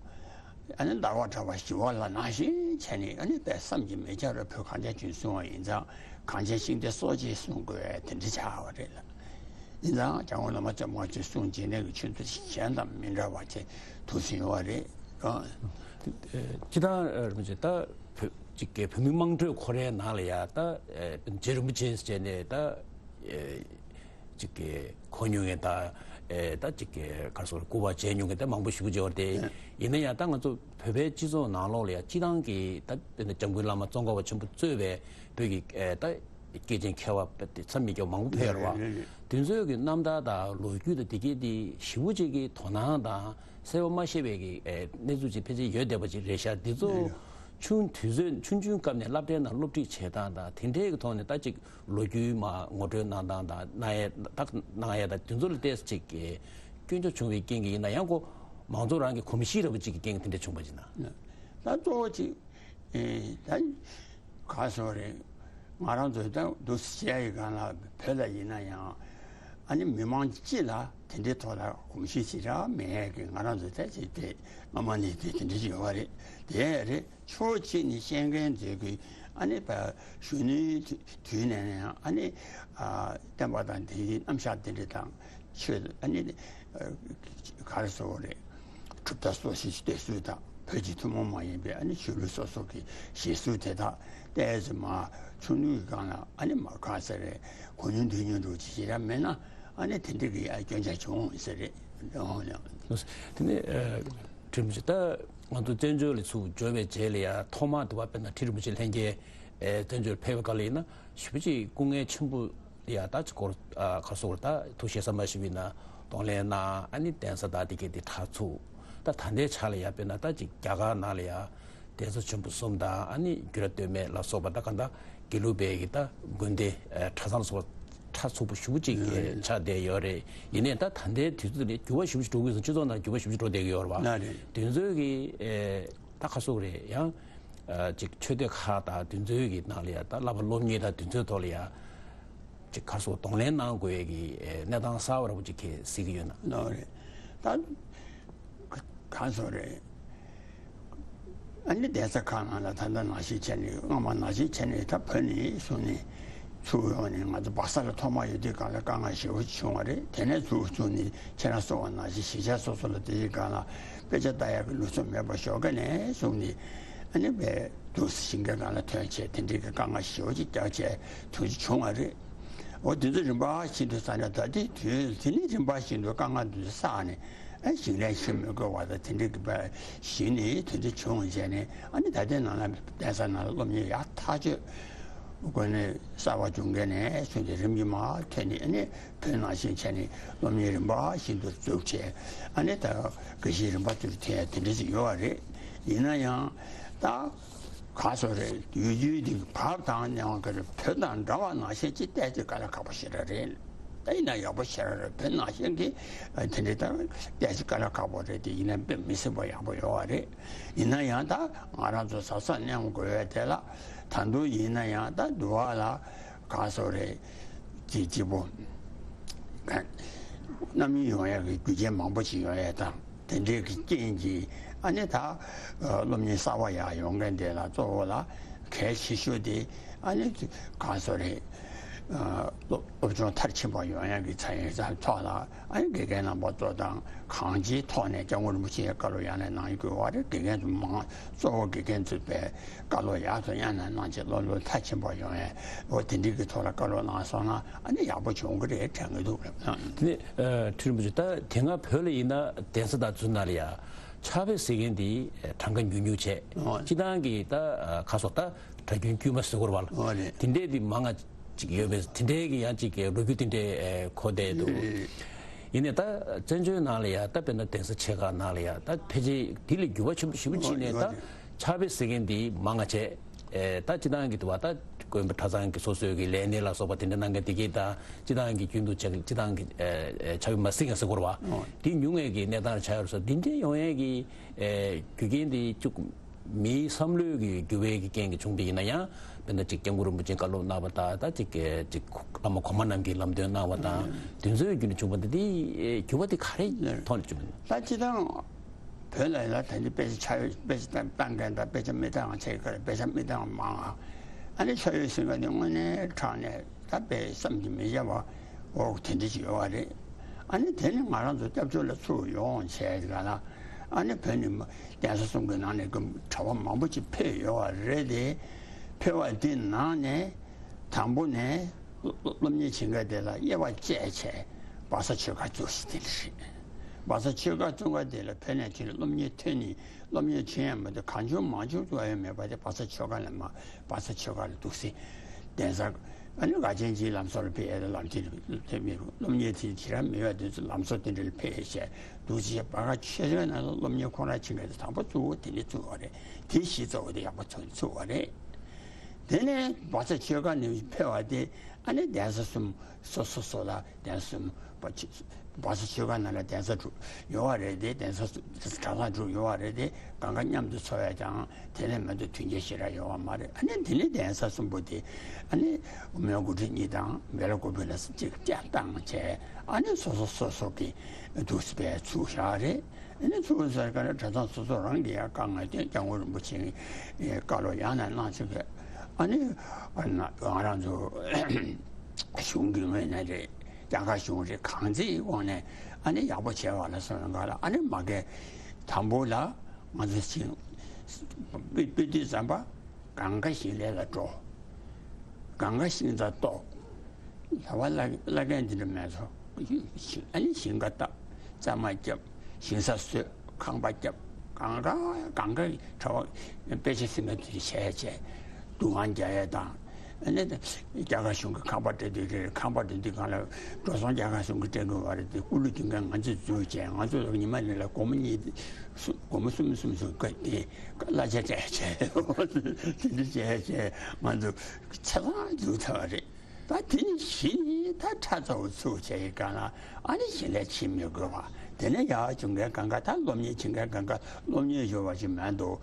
ཨ་ནི་འདར་བ་བྲལ་བ་ཞི་བ་ལྷ་ནང་བཞིན་བྱས་ནས། ཨ་ནི་དཔེ་བསམ་གྱིས་མི་ཁྱབ་པར་བོད་གངས་ཅན་ཅན་གསུང་བ་ཡིན་ཙང་། གངས་ཅན་ཤིང་རྟའི་སྲོག་ཅེས་གསུང་དགོས་དེ་འདྲ་ཆགས་པ་རེད་ལ། ཡིན་ཙང་སྐྱབས་མགོན་བླ་མ་ཙམ་མ་ཅིག་གསུང་རྗེས་གནང་གི་ཆོས་ཚུལ་ཞིག་གཞན་དང་མི་འདྲ་བ་ཅིག་ཐུགས་སུ་ཡོང་བ་རེད། ཨ། སྤྱིར་བཏང་རིན་པོ་ཆེ་ད་བོད་ཅིག་གི་བོད་མི་དམངས་ཁྲོད་ཁོ་རའི་ནང་ལ་ཡ་ད་རྗེ་རིན་པོ་ཆེ་ཟེར་ནས་ད། ཅིག་གི་གོ་མྱོང་མཁན་དང་། ཨེ་ད་ཅིག་གི་ག་རེ་ཟེར་དགོས་རེད། སྐུ་པར་མཇལ་མྱོང་མཁན་དེ་མང་པོ་ཞེ་པོ་ཅིག་ཡོད་རེད་དེ། ཡིན་ན་ཡང་ད་ང་ཚོ་བོད་པའི་སྤྱི་ཚོགས་ནང་ལོགས་ལ་ཡང་སྤྱིར་བཏང་གི་ད་དཔེར་ན་འཇམ་མགོན་བླ་མ་ཙོང་ཁ་པ་ཆེན་པོ་གཙོས་པའི་བོད་ཀྱི་ཨེ་ད་སྐྱེས་ཆེན་མཁས་པ་དེ་ཚོ་མི་སྐྱོ་མང་པོ་ཕེབས་ཡོད་རེད་བ། དེ་ཚོའི་གི་རྣམ་ཐར་དང་ལོ་རྒྱུས་དང་དེ་གའི་དེ་ཞེ་པོ་ཅིག་གི་དོ་སྣང་དང་གསལ་པོ་མ་ཤེས་པའི་གི་ཨེ་གནས་ཚུལ་ཅིག་ཕལ་ཆེར་ཡོད་བསྡད་པ་ཅིག་རེད་ཤག་དེ་ཚོ་ཆུང་དུས་ཚོད་ཆུང་ཆུང་སྐབས་ནས་སློབ་གྲྭའི་ནང་སློབ་ཁྲིད་བྱེད་སྟངས་དང་དེ་འདྲའི་གི་ཐོག་ནས་ད་ཅིག་ལོ་རྒྱུས་མ་ངོ་སྤྲོད་གནང་སྟངས་དང་གནང་ཡས་ད་གནང་ཡས་དང་དེ་ཚོ་ལ་ཏོག་ཙམ་ཅིག་གི་སྐྱོན་ཆ་བྱུང་བའི་རྐྱེན་གྱིས་ཡིན་ན། ཡང་ཁོ་མང་ཚོགས་རང་གི་གོམས་གཤིས་འདྲ་པོ་ཅིག་གི་རྐྱེན་གྱིས་དེ་འདྲ་བྱུང་བ་ཅིག་ན། ད་གཙོ་བོ་ཅིག་ཨེ་ད་ག་སོ་རེད། ང་རང་ཚོ་ད་འདུག་སེ་བྱས་ཡི་སྒང་ལ་བོད་ལ་ཡིན་ན་ཡང་ཨ་ནི་མི་མང་སྤྱི་ལ་དེ་འདྲའི་ཐོག་ལ་གོམས་གཤིས་ཅིག་རག་མེད་ཀི། ང་རང་ཚོ་ད་ཅིག་དེ་སྔ་མ་ནས་དེ་དེ་འདྲ་ཅིག་ཡོད་པ་རེད། དེ་རེད། ཕྱོགས་གཅིག་ནས་བཤད་མཁན་ཚོས་ཀྱི་ཨ་ནི་བ་གཞོན་ནུའི་དུས་ནས་ནས་ཨ་ནི་ཨ་བསྟན་པ་དང་དེའི་རྣམ་གཞག་དེ་འདྲ་དང་ཆོས་ཨ་ནི་ཨ་ག་རེ་ཟེར་དགོས་རེད། གྲུབ་མཐའ་སྲོག་ཤིང་གཏད་ཚུལ་དང་བོད་ཀྱི་ཐུན་མོང་མ་ཡིན་པའི་ཨ་ནི་ཆོས་ལུགས་སོ་སོ་གི་བཞེད་ཚུལ་དེ་དག་ཏོག་ཙམ་མ་ཆུང་ཆུང་གི་སྒང་ལ་ཨ་ནི་མ་ག་ཟེར་རེད། གོ་མྱོང་ཐོས་མྱོང་འདྲ་ཅིག་ཞེ་དྲག་མེད་ན་ཨ་ནི་དེ་འདྲ་གི་ཨ་སྐྱོན་ཆ་བྱུང་ཟེར་རེད། དེ་ནས་ཨ། ཁྲི་རིན་པོ་ཆེ་ད་ང་ཚོ་བཙན་བྱོལ་ལ་ཚུར་འབྱོར་བའི་རྗེས་ལ་ཡང་ཐོག་མར་དུ་བ་དཔེར་ན་ཁྲི་རིན་པོ་ཆེ་ལྷན་རྒྱས་ཨེ་བཙན་བྱོལ་ཕེབས་པའི་སྐབས་ལ་ཡིན་ན་ཞེ་པོ་ཅིག་སྐུ་ངལ་ཆེན་པོ་ཡ་ད་ཅིག་སྐོར་ཨ་ཁ་སོགས་ད་ཐུགས་བཞེད་ཟབ་མོ་ཞིག་ཡིན་ན་གདོང་ལེན་གནང་། ཨ་ནི་གདན་ས་དང་དེ་གས་དེ་གྲྭ་ཚུགས། ད་ད་ལྟའི་ཆ་ལ་ཡ་དཔེར་ན་ད་ཅིག་རྒྱ་གར་ནང་ལ་ཡ། གདན་ས་ཆེན་པོ་གསུམ་དང་ཨ་ནི་རྒྱུད་གྲྭ་སྟོད་སྨད་ལ་སོགས་པ་ད་ག་ད་དགེ་ལུགས་པའི་གི་ད་དགོན་སྡེ་ཨ་གྲྭ་ཚང་ལ་སོགས་པ་གྲྭ་ཚུགས་པོ་ཞེ་པོ་ཅིག་ཆགས་བསྡད་ཡོད་རེད། ཡིན་ནའི་ད་ད་ལྟའི་དུས་ཚོད་ལ་འགྱུར་བ་ཞེ་པོ་ཅིག་འགྲོ་གི་ཡོད་ཙང་སྤྱི་ཚོགས་ནང་འགྱུར་བ་ཞེ་པོ་ཅིག་འགྲོ་བསྡད་ཀྱི་ཡོད་རེད་བ། དེ་ཚོའི་གི་ཨེ་ད་ག་སོགས་རེད། ཡང་ ཨ་ཅིག་ཆོས་སྡེ་ཁག་དང་དེ་ཚོའི་གི་ནང་ལ་ཡ་ད་བསླབ་པ་སློབ་གཉེར་དང་དེ་ཚོའི་ཐོག་ལ་ཡ་ཅིག་ག་རེ་ཟེར་གདོང་ལེན་གནང་དགོས་ཡས་ཀྱི་ཨེ་གནས་སྟངས་གསར་པ་ར་བོ་ཅིག་གི་གཟིགས་ཀྱི་ཡོད་ན། ནོ་རེད། ད་ག་རེ་ཟེར་རེད། ཨ་ནི་གདན་ས་ཁག་ནང་ལ་ད་ལྟ་ནང་བཞིན་བྱས་ནས་སྔ་མ་ནང་བཞིན་བྱས་ནས་ད་བོད་ནས་བཟུང་ནས་ཚུར་ཡོང་ནས་ང་ཚོ་སྦག་ས་ལ་ཐོག་མར་ཡོད་དུས་སྒང་ལ་དཀའ་ངལ་ཞེ་པོ་བྱུང་བ་རེད། དེ་ནས་ཚུར་བཟུང་ནས་ཁྱེད་རང་གསུངས་པ་ནང་བཞིན་གཞིས་ཆགས་སོ་སོ་ལ་དེའི་སྒང་ལ་དཔེ་ཆ་ལྟ་ཡག་གི་ལུགས་སྲོལ་མེད་པ་ཞོགས་ཀས་ནས་བཟུང་ནས་ཨ་ནི་བས་དུ་ཞིང་ཁའི་སྒང་ལ་ཐོན་བྱས་དེ་འདྲའི་གི་དཀའ་ངལ་ཞེ་པོ་ཅིག་རྒྱག་བྱས་དུ་ཅིག་བྱུང་བ་རེད། འོ་དེ་ཚོ་རིམ་པ་བཞིན་དུ་ས་ནས་ད་ལྟའི་དུས་དེ་ནས་རིམ་པ་བཞིན་དུ་དཀའ་ངལ་འདི་ཚོ་བསགས་ནས། ཨ་ཞིང་ལས་ཞིག་མི་དགོས་པ་དང་དེ་འདྲའི་གི་པ་ཞིག་ནི་དེ་འདྲ་བྱུང་བྱས་ནས་ཨ་ནི་ད་ལྟའི་ནང་ལ་གདན་ས་ནང་ལ་སློབ་གཉེར་ཡག་ཐག་ཆོད་དགོས་ནས་གསར་པ་བྱུང་མཁན་ནས་བཟུང་སྟེ་རིམ་གྱིས་མར་ཐོན་ནས་ཨ་ནི་བོད་ནང་བཞིན་བྱས་ནས་སློབ་གཉེར་རིམ་པ་བཞིན་དུ་འཛུགས་བྱས་ཨ་ནི་ད་དགེ་བཤེས་རིམ་པ་ཚུར་ཐོན་ཡ་དེ་འདྲ་ཞིག་ཡོད་པ་རེད། ཡིན་ན་ཡང་ད། ག་སོ་རེད། ཡུལ་ཡུལ་འདི་བབ་དང་ཉང་གི་རེད། བོད་དང་འདྲ་བ་ནང་བཞིན་ཅི་བལྟས་ཚེ་དཀའ་ལས་ཁག་པོ་ཞེ་དྲག་རེད། ད་ཡིན་ན་ཡག་པོ་ཞེ་དྲག་རེད། བོད་ནང་བཞིན་གྱི་དེ་འདྲའི་ད་བལྟས་ཚེ་དཀའ་ལས་ཁག་པོ་རེད་དེ། ཡིན་ན་དཔེ་མི་སྲིད་པ་ཡག་པོ་ཡོད་པ་རེད། ཡིན་ན་ཡང་ད་ང་རང་ཚོ་གཟབ་གཟབ་གནང་དགོས་པའི་དེ་ལ་ད་དུང་ཡིན་ན་ཡང་ད་འདུལ་བ་ལ་ག་སོ་རེད། ཅིག་གཅིག་པོ་རྣམ་གཡེང་ཡོང་ཡག་གི་རྒྱུ་རྐྱེན་མང་པོ་ཞིག་ཡོང་ཡག་དང་། དེ་འདྲའི་གི་རྐྱེན་གྱིས་ཨ་ནི་ད་སློབ་གཉེར་གསར་པ་ཡག་ཡོང་མཁན་དེ་ལ་གཙོ་བོ་ལ་གལ་ཆེ་ཤོས་དེ་ཨ་ནི་གང་སོ་རེད། སློབ་སློབ་སྦྱོང་མཐར་ཕྱིན་པ་ཡོང་ཡག་གི་ཚ་ཡིན་ས་ཐོག་ལ་ཨ་ནི་དགེ་རྒན་རྣམ་པ་ཚོ་དང་གང་ཅིའི་ཐོག་ནས་སྐྱབས་མགོན་རིན་པོ་ཆེའི་བཀའ་སློབ་ཡང་ནས་ནང་དགོས་པ་རེད། དགེ་རྒན་ཚོ་མང་གཙོ་བོ་དགེ་རྒན་ཚོས་པའི་བཀའ་སློབ་ཡག་ཐོག་ཡང་ནས་གནང་བྱས་སློབ་སློབ་མཐར་ཕྱིན་པ་ཡོང་ཡག་འོ་དེ་འདྲའི་གི་ཐོག་ལ་བཀའ་སློབ་གནང་སོང་ན་ཨ་ནི་ཡག་པོ་བྱུང་གི་རེད་དྲན་གི་འདུག་རེད། དེ་ནས་ཁྲི་རིན་པོ་ཆེ་ད་དེ་སྔ་བོད་ལ་ཡིན་ན་གདན་ས་དང་ཚུ་ན་ལ་ཡ་ཕྱག་དཔེ་ཟེར་མཁན་དེ་གྲངས་ཀ་ཉུང་ཉུང་བྱས། སྤྱི་བཏང་གི་ད་ཁ་སོགས་ད་གྲྭ་རྒྱུན་དཀྱུས་མ་ཟེར་དགོས་རེད་བ། དེ་འདྲས་དེ་མང་ང་ཅིག་ཡོད་པས། དེ་འདྲའི་གི་ཡང་ཅིག་གི་ལོ་རྒྱུས་དེ་འདྲའི་ཨེ་གོ་བསྡད་འདུག་ཡིན་ནའི་ད་བཙན་བྱོལ་ནང་ལ་ཡ་ད་དཔེར་ན་གདན་ས་ཆེ་ཁག་ནང་ལ་ཡ་ད་ཕལ་ཆེར་དེ་ལས་འགྱུར་བ་ཆེན་པོ་ཞེ་པོ་ཕྱིན་ནས་ད་ཕྱག་དཔེ་ཟེར་མཁན་འདི་མང་ང་བྱས། ཨེ་ད་སྤྱི་བཏང་གི་དུ་བ་ད་དགོན་པ་གྲྭ་ཚང་གི་སོ་སོའི་གི་ལས་སྣེ་ལ་སོགས་པ་དེ་འདྲ་གནང་མཁན་དེ་གས་ད་སྤྱི་བཏང་གི་རྒྱུན་དུ་ཆགས་སྤྱི་བཏང་གི་ཨེ་ཨེ་ཕྱག་དཔེ་མ་ཟེར་མཁན་ཟེར་དགོས་རེད་བ། དེ་ཉུང་བའི་གི་གནས་སྟངས་ཆགས་ཡོད་རེད་ས། འདི་འདྲའི་ཡོང་ཡས་གི་ཨེ་རྒྱུ་རྐྱེན་དེ་ཅུག་མིའི་བསམ་བློའི་གི་འགྱུར་བའི་གི་རྐྱེན་གྱིས་བྱུང་བ་ཡིན་ན་ཡང་། དཔེར་ན་ཅིག་སྐྱབས་མགོན་རིན་པོ་ཆེས་བཀའ་སློབ་གནང་བ་དང་། ད་ཅིག་ཅིག་བླ་མ་གོང་མ་རྣམས་ཀྱིས་ལམ་སྟོན་གནང་བ་དང་། དེ་ཚོའི་བརྒྱུད་ནས་བྱུང་བ་འདི་དེ་འགྱུར་བ་དེ་ག་རེ་ཐོག་ནས་བྱུང་ན། ད་སྤྱི་བཏང་བོད་ལ་ཡིན་ན་ད་འདི་དཔེ་ཆ་ཆ་ཡོད། དཔེ་ཆ་བཏང་བཏང་མཁན་དང་དཔེ་ཆ་མི་བཏང་བ་བྱེད་ཀྱི་རེད། དཔེ་ཆ་མི་བཏང་བ་མང་བ། ཨ་ནི་ཆ་ཡོད་ཟེར་མཁན་དེ་དངོས་གནས་དྲང་གནས་ད་དཔེ་བསམ་གྱིས་མི་ཁྱབ་པ་འོ་དེ་འདྲ་ཅིག་ཡོད་པ་རེད། ཨ་ནི་དེ་ནི་ང་རང་ཚོ་སྐྱབས་བཅོལ་ལ་ཚུར་ཡོང་བྱས་ག་ལ་ཨ་ནི་བོད་ནས་གདན་ས་གསུམ་གྱི་ནང་ནས་གྲྭ་པ་མང་པོ་ཅིག་ཕེབས་ཡོད་པ་རེད་དེ། ཕེབས་པ་དེ་ནང་ནས་དང་པོ་ནས་སློབ་གཉེར་བྱེད་མཁན་དེ་ལ་དབྱེ་བ་བཅད་བྱས་སྦག་ས་ཆོས་སྒར་བཙུགས་ཟིན་དེ་འདྲ་རེད། སྦག་ས་ཆོས་སྒར་བཙུགས་པ་དེ་ལ་བོད་ནས་དེ་ལ་སློབ་གཉེར་ཐོན་ནས་སློབ་གཉེར་བྱེད་ཡ་མ་གཏོགས་གང་བྱུང་མང་བྱུང་བཙུགས་ཡ་མེད་པ་དེ་སྦག་ས་ཆོས་སྒར་ལ་མ་སྦག་ས་ཆོས་སྒར་ལ་འདུག་སེ། གདན་ས་ཨ་ནི་དགའ་ཆེན་གྱི་ལམ་བཟོ་ལ་ཕེབས་ཡ་དང་ལམ་ཐིག་ལ་ཕེབས་མི་རུང་། སློབ་གཉེར་དེ་ཁྱེད་རང་མི་ཡོད་དུས་ཚོད་ལམ་བཟོ་དེ་འདྲ་ལ་ཕེབས་བྱས་འདུག་སེ་བྱས། སྦག་ས་ཆོས་སྒར་ནང་ལ་སློབ་གཉེར་ཁོ་རང་བྱེད་མཁན་དེ་དང་པོ་གཙོ་བོ་དེ་ནས་བཙུགས་པ་རེད། དེ་གཞི་གཙོ་བོ་དེ་ཡག་པོ་ཚུགས་ཚུགས་པ་རེད། དེ་ནས་སྦག་ས་ཆོས་སྒར་ནས་ཕེབས་པ་དེ་ཨ་ནི་གདན་ས་གསུམ་སོ་སོ་སོ་ལ་གདན་ས་གསུམ་པ་ཆོས་སྦག་ས་ཆོས་སྒར་ནང་ལ་གདན་ས་དྲུག་ཡོད་པ་རེད་དེ། གདན་ས་གྲྭ་ཚང་དྲུག་ཡོད་པ་རེད་དེ། གང་ག་མཉམ་དུ་འཚོགས་ཡ་ཀྱང་དེ་ལས་མ་གཏོགས་མཐུན་རྐྱེན་ཞེ་དྲག་ཡོད་པ་མ་རེད། ཨ་ནི་དེ་ནས་གདན་ས་གསུམ་པོ་དེ་ཨ་ནི་མོན་གྷོ་གྲུ་གཉིས་དང་སྦེལ་ཀོབ་ལ་གཅིག་བཅའ་བཏང་བྱས་ཨ་ནི་སོ་སོ་སོ་སོ་གི་འདུག་སེ་ཚུགས་བཞག་རེད། ཨ་ནི་ཚུགས་ཟེར་ག་ལ་གྲྭ་ཚང་སོ་སོ་རང་གི་ཡ་དཀའ་ངལ་དེ་སྐྱབས་མགོན་རིན་པོ་ཆེ་གི་བཀའ་སློབ་ཡང་ནས་གནང་བྱས་ཨ་ནི་ང་རང་ཚོ་གཞུང་གི་ངོས་ནས་རེད། རྒྱ་གར་གཞུང་རེད། གང་ཅིའི་དབང་ནས་ཨ་ནི་ཡག་པོ་བྱས་པ་ལ་སོང་ག་ལ་ཨ་ནི་མ་གི་དང་པོ་ལ་ང་ཚོ་ཞིང་སྤོས་སྤོས་དུས་ཙམ་པ་གང་ག་ཞིང་ལས་ལ་འགྲོ། གང་ག་ཤིང་རྩ་གཏོར། ལ་བ་བླ་བླ་རྒན་འདི་འདྲ་མེད་ཚོ་ཞིང་ཨ་ནི་ཞིང་ཁ་བཏབ། རྩྭ་མ་བརྒྱབ། ཞིང་ས་བཟོས། ཁང་པ་བརྒྱབ། གང་ག་གང་ག་གྲྭ་པ་དཔེ་ཆ་ཟིན་པ་དེ་བྱས་བྱས་སྡུག་དབང་རྒྱག་ཡས་དང་། ཨ་ནི་རྒྱ་གར་གཞུང་གི་ཁང་པ་སྤྲད་དུས་རེད། ཁང་པ་སྤྲད་དུས་སྒང་ལ་འགྲོ་སོང་རྒྱ་གར་གཞུང་གིས་སྤྲད་དགོས་པ་རེད་དེ། སྐུ་ལུས་སྡུག་མཁན་ང་ཚོས་འཛུལ་བྱས་ང་ཚོ་ཉི་མ་རེ་ལ་སྒོར་མོ་གཉིས་སྒོར་མོ་གསུམ་གསུམ་གསུམ་བཀལ་ཏེ་གླ་ཆ་སྤྲད་བྱས་དེ་འདྲ་བྱས་བྱས་ང་ཚོ་ཆ་ཚང་འཛུལ་ཚར་བ་རེད། ད་དེ་ནི་གཞི་ནི་ད་ཁྲ་ཚ་བོ་ཚུགས་བྱས་ཡི་གང་ལ་ཨ་ནི་ཞིང་ལས་བྱེད་མི་དགོས་པ། དེ་ནས་ཡག་བྱུང་མཁན་གང་ག་ད་སློབ་གཉེར་བྱེད་མཁན་གང་ག་སློབ་གཉེར་ཡོད་པ་ཞིག་མེད་འདུག་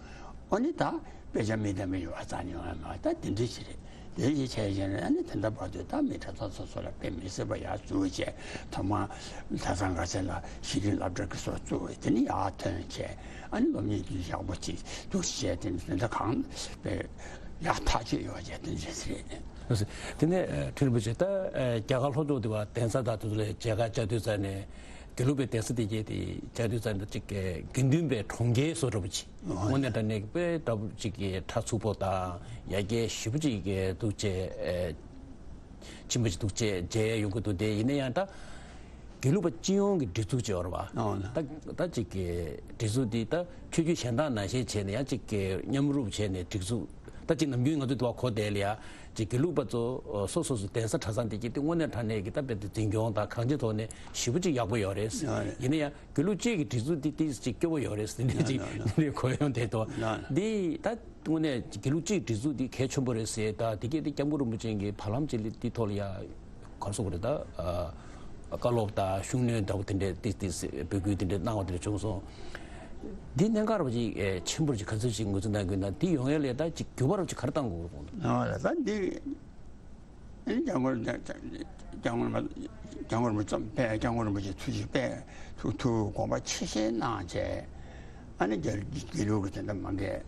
ཨ་ནི་ད་ དཔེ་ཆ་མི་བདེ་མི་ཡོད་པ་རྩ་ནས་ཡོང་ཡ་མ་རེད། ད་དེ་འདྲ་ཞིག་རེད། དེ་ཞིག་བྱས་བྱས་ནས་ཨ་ནི་དེ་འདྲ་བར་དུ་ད་མི་གྲྭ་ཚང་སོ་སོ་ལ་དཔེ་མི་སྲིད་པ་ཡར་བཙུགས་བྱས། ཐོག་མར་གྲྭ་ཚང་ག་ཚད་ལ་ཤེས་རིག་སློབ་གྲྭ་གི་སོགས་བཙུགས་བྱས། དེ་ནས་ཡར་ཐོན་བྱས། ཨ་ནི་སློབ་གཉེར་དེ་ཡག་པོ་ཅིག་འདུག་བྱས། དེ་འདྲ་གང་དཔེ་ཡག་ཐག་ཆོད་ཡོད་བྱས། དེ་འདྲ་ཞིག་རེད། དེ་ནས་ཨ་ཁྲིན་རིན་པོ་ཆེ། ད་ཨ་རྒྱ་གར་ལྷོ་ཕྱོགས་དེ་བ་གདན་ས་དང་དེ་ཚོ་ལ་མཇལ་ཁ་བཅར་དུས་ཙ་ནས། དགེ་ལུགས་པའི་གདན་ས་དེ་གྱད་དེ་བཅར་དུས་ཙ་ནས་ཅིག་གི་དགེ་འདུན་པའི་གྲོང་ཁྱེར་བཟོ་འདྲ་པོ་ཅིག་ཨོ་དངོས་གནས་དྲང་གནས་དཔེ་འདྲ་པོ་ཅིག་གི་ཁྲ་ཚུགས་པོ་དང་ཡར་རྒྱས་ཞེ་པོ་ཅིག་གི་འདུག་བྱས། ཨེ་ཆེན་པོ་ཅིག་འདུག་བྱས་མཇལ་ཡ་ཡོང་གི་འདུག་དེ་ཡིན་ན་ཡང་ད་དགེ་ལུགས་པ་སྤྱི་ཡོངས་ཀྱི་སྒྲིག་འཛུགས་ཅིག་ཡོད་རེད་བ། ཨོ་ད་ད་ཅིག་གི་སྒྲིག་འཛུགས་འདི་ད་ཆོས་བརྒྱུད་གཞན་དག་ནང་བཞིན་བྱས་ནས་ཡང་ཅིག་གི་མཉམ་རུབ་བྱས་ནས་སྒྲིག་འཛུགས། ད་ཅིག་ནམ་རྒྱུན་ང་ཚོ་དུ་བ་གོ་བསྡད་ལ་ཡ། ཅིག་དགེ་ལུགས་པ་ཚོ་སོ་སོ་སོ་གདན་ས་གྲྭ་ཚང་དེ་གྱད་དེ་དངོས་གནས་དྲང་གནས་ཀྱི་ད་དཔེ་དེ་འཛིན་སྐྱོང་དང་གང་ཅི་ཐོག་ནས་ཞེ་པོ་ཅིག་ཡག་པོ་ཡོད་རེད། ཡོད་རེད། ཡིན་ན་ཡང་དགེ་ལུགས་སྤྱི་གི་སྒྲིག་འཛུགས་དེ་ཏིས་ཅིག་སྐྱོ་པོ་ཡོད་རེད་ཟེར་ནས་ཅིག་ཡོད་རེད། འདི་གོ་ཡོང་དེ་དོ། ཡོད་རེད། འདི་ད་དངོས་གནས་དགེ་ལུགས་སྤྱི་གི་སྒྲིག་འཛུགས་འདི་གལ་ཆེན་པོ་རེད་ཟེར། ད་དེ་གྱད་དེ་སྐྱབས་མགོན་རིན་པོ་ཆེ་གི་བར་ལམ་ཅིག་ལ་འདི་ཐོག་ལ་ཡ། ག་རེ་ཟེར་དགོས་རེད། ད་ཨ་བཀའ་སློབ་དང་ཤུགས་སྣོན་འདྲ་པོ་དེ་འདྲས་ཏིས་ཏིས་འབོད་སྐུལ་དེ་འདྲས་གནང་བ་དེ་འདྲ་བྱུང་སོང་། འདི་གནད་འགག་ར་བ་ཅིག་ཨེ་ཆེན་པོ་ཅིག་ག་ཚོད་ཅིག་ངོས་འཛིན་གནང་དགོས་ན། འདི་ཡོང་ཡ་ལས་ད་ཅིག་འགྱུར་བ་ར་བ་ཅིག་ག་རེ་གཏང་དགོས་རེད་གོང་དུ། ཨ་ལ་ད་འདི་ཨ་ནི་སྐྱབས་མགོན་སྐྱབས་མགོན་མ་སྐྱབས་མགོན་རིན་པོ་ཆེ་དཔེ་སྐྱབས་མགོན་རིན་པོ་ཆེ་ཐུགས་རྗེ་དཔེ་ཐུགས་ཐུགས་དགོངས་པ་ཆེ་བཞེས་གནང་བྱས། ཨ་ནི་དགེ་དགེ་ལུགས་ཀྱི་དེ་འདྲ་མ་འགས་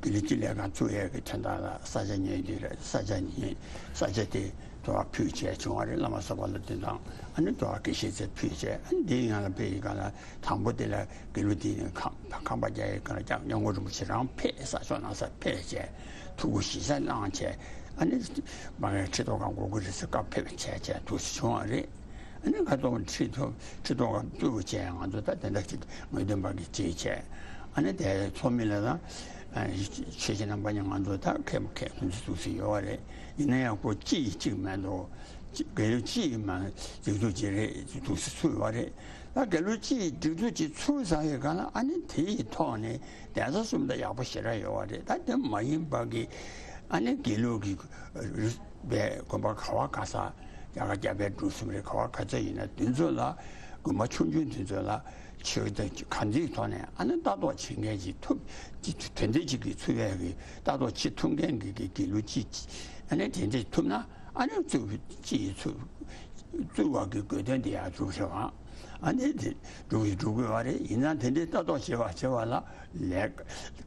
དགེ་ལུགས་སྤྱི་ལས་ཁང་བཙུགས་ཡས་ཀྱི་དོན་དག་ལ་ས་ཆ་ཉོས་དུས་ལ་ས་ཆ་ཉོས། ས་ཆ་དེ་དུ་བ་ཕུལ་བྱས་བྱུང་བ་རེད། བླ་མ་བསམ་པ་ལྷ་ལྡན་དང་ཨ་ནི་དུ་བ་དགེ་བཤེས་ཚོས་ཕུལ་བྱས། ཨ་ནི་འདིའི་ཡང་ལ་དཔེ་ཡི་ག་ལ་དང་པོ་དེ་ལ་དགེ་ལུགས་དེ་ནི་ཁང་ཁང་པ་རྒྱག་ཡས་ག་ལ་སྐྱབས་སྐྱབས་མགོན་རིན་པོ་ཆེ་རང་ཕེབས། ས་ཕྱོགས་ནང་ས་ཕེབས་བྱས་ཐུགས་ཁུར་གཞི་རྩར་བླངས་བྱས། ཨ་ནི་མ་ངའི་ཁྲི་ཐོག་ཁང་སྒོ་ཁུག་རེ་ཟེར་སྐབས་ཕེབས་བྱས་བྱས་འདུག་སེ་བྱུང་བ་རེད། ཨ་ནི་ཁ་ཐོག་ཁྲི་ཐོག་ཁྲི་ཐོག་ཁང་བཙུགས་བྱས་ང་ཚོ་ད་དེ་འདྲ་ཅིག་ངེས་སྟོན་པ་གི་ཅིག་བྱས། ཨ་ནི་དེ་ཚོགས་མི་ལ་ད་ཆོས་བྱེད་རྣམ་པ་གཉིས་ང་ཚོ་ད་མཁས་མཁས་ཁོང་ཚོ་འདུག་སེ་ཡོད་བ་རེད། ཡིན་ན་ཡང་ཁོ་གཅིག་གཅིག་མེད་འདུག་དགེ་ལུགས་སྤྱི་ཡི་མ་སྒྲིག་འཛུགས་ཅིག་རེད་འདུག་སེ་ཚུགས་ཡོད་རེད། ད་དགེ་ལུགས་སྤྱི་ཡི་སྒྲིག་འཛུགས་ཅིག་ཚུགས་ཚར་བའི་སྒང་ལ་ཨ་ནི་དེ་ཡི་ཐོག་ནས་གདན་ས་གསུམ་ད་ཡག་པོ་ཞེ་དྲག་ཡོད་བ་རེད། ད་དེ་མ་ཡིན་པ་གི་ཨ་ནི་དགེ་ལུགས་ཀྱི་རིས་པའི་དགོན་པ་ག་བ་ག་ས་རྒྱ་གར་རྒྱ་བལ་འབྲུག་གསུམ་རེད། ག་བ་ག་ཚ་ཡིན་ན་དེ་ཚོ་ལ་དགོན་པ་ཆུང་ཆུང་དེ་ཚོ་ལ་ཆོས་དང་གང་ཅིའི་ཐོག་ནས་ཨ་ནི་ལྟ་རྟོག་བྱེད་མཁན་ཅིག་ཐུབ་ཅིག་དེ་འདྲ་ཅིག་གི་ཚུགས་ཡས་ཀྱི་ལྟ་རྟོག་བྱེད་ཐུབ་མཁན་གྱི་གི་དགེ་ལུགས་ཅིག་ཨ་ནི་དེ་འདྲ་ཐུབ་ན། ཨ་ནི་བཙུགས་ཅི་ཡི་བཙུགས་བཙུགས་བ་གི་དགོས་དོན་དེ་ཡང་འགྲུབ་ཤེས་པ། ཨ་ནི་དེ་འགྲུབ་ཀྱི་འགྲུབ་དགོས་པ་རེད། ཡིན་ན་དེ་འདྲའི་ལྟ་རྟོག་བྱེད་པ་བྱེད་པ་ལ་ལས་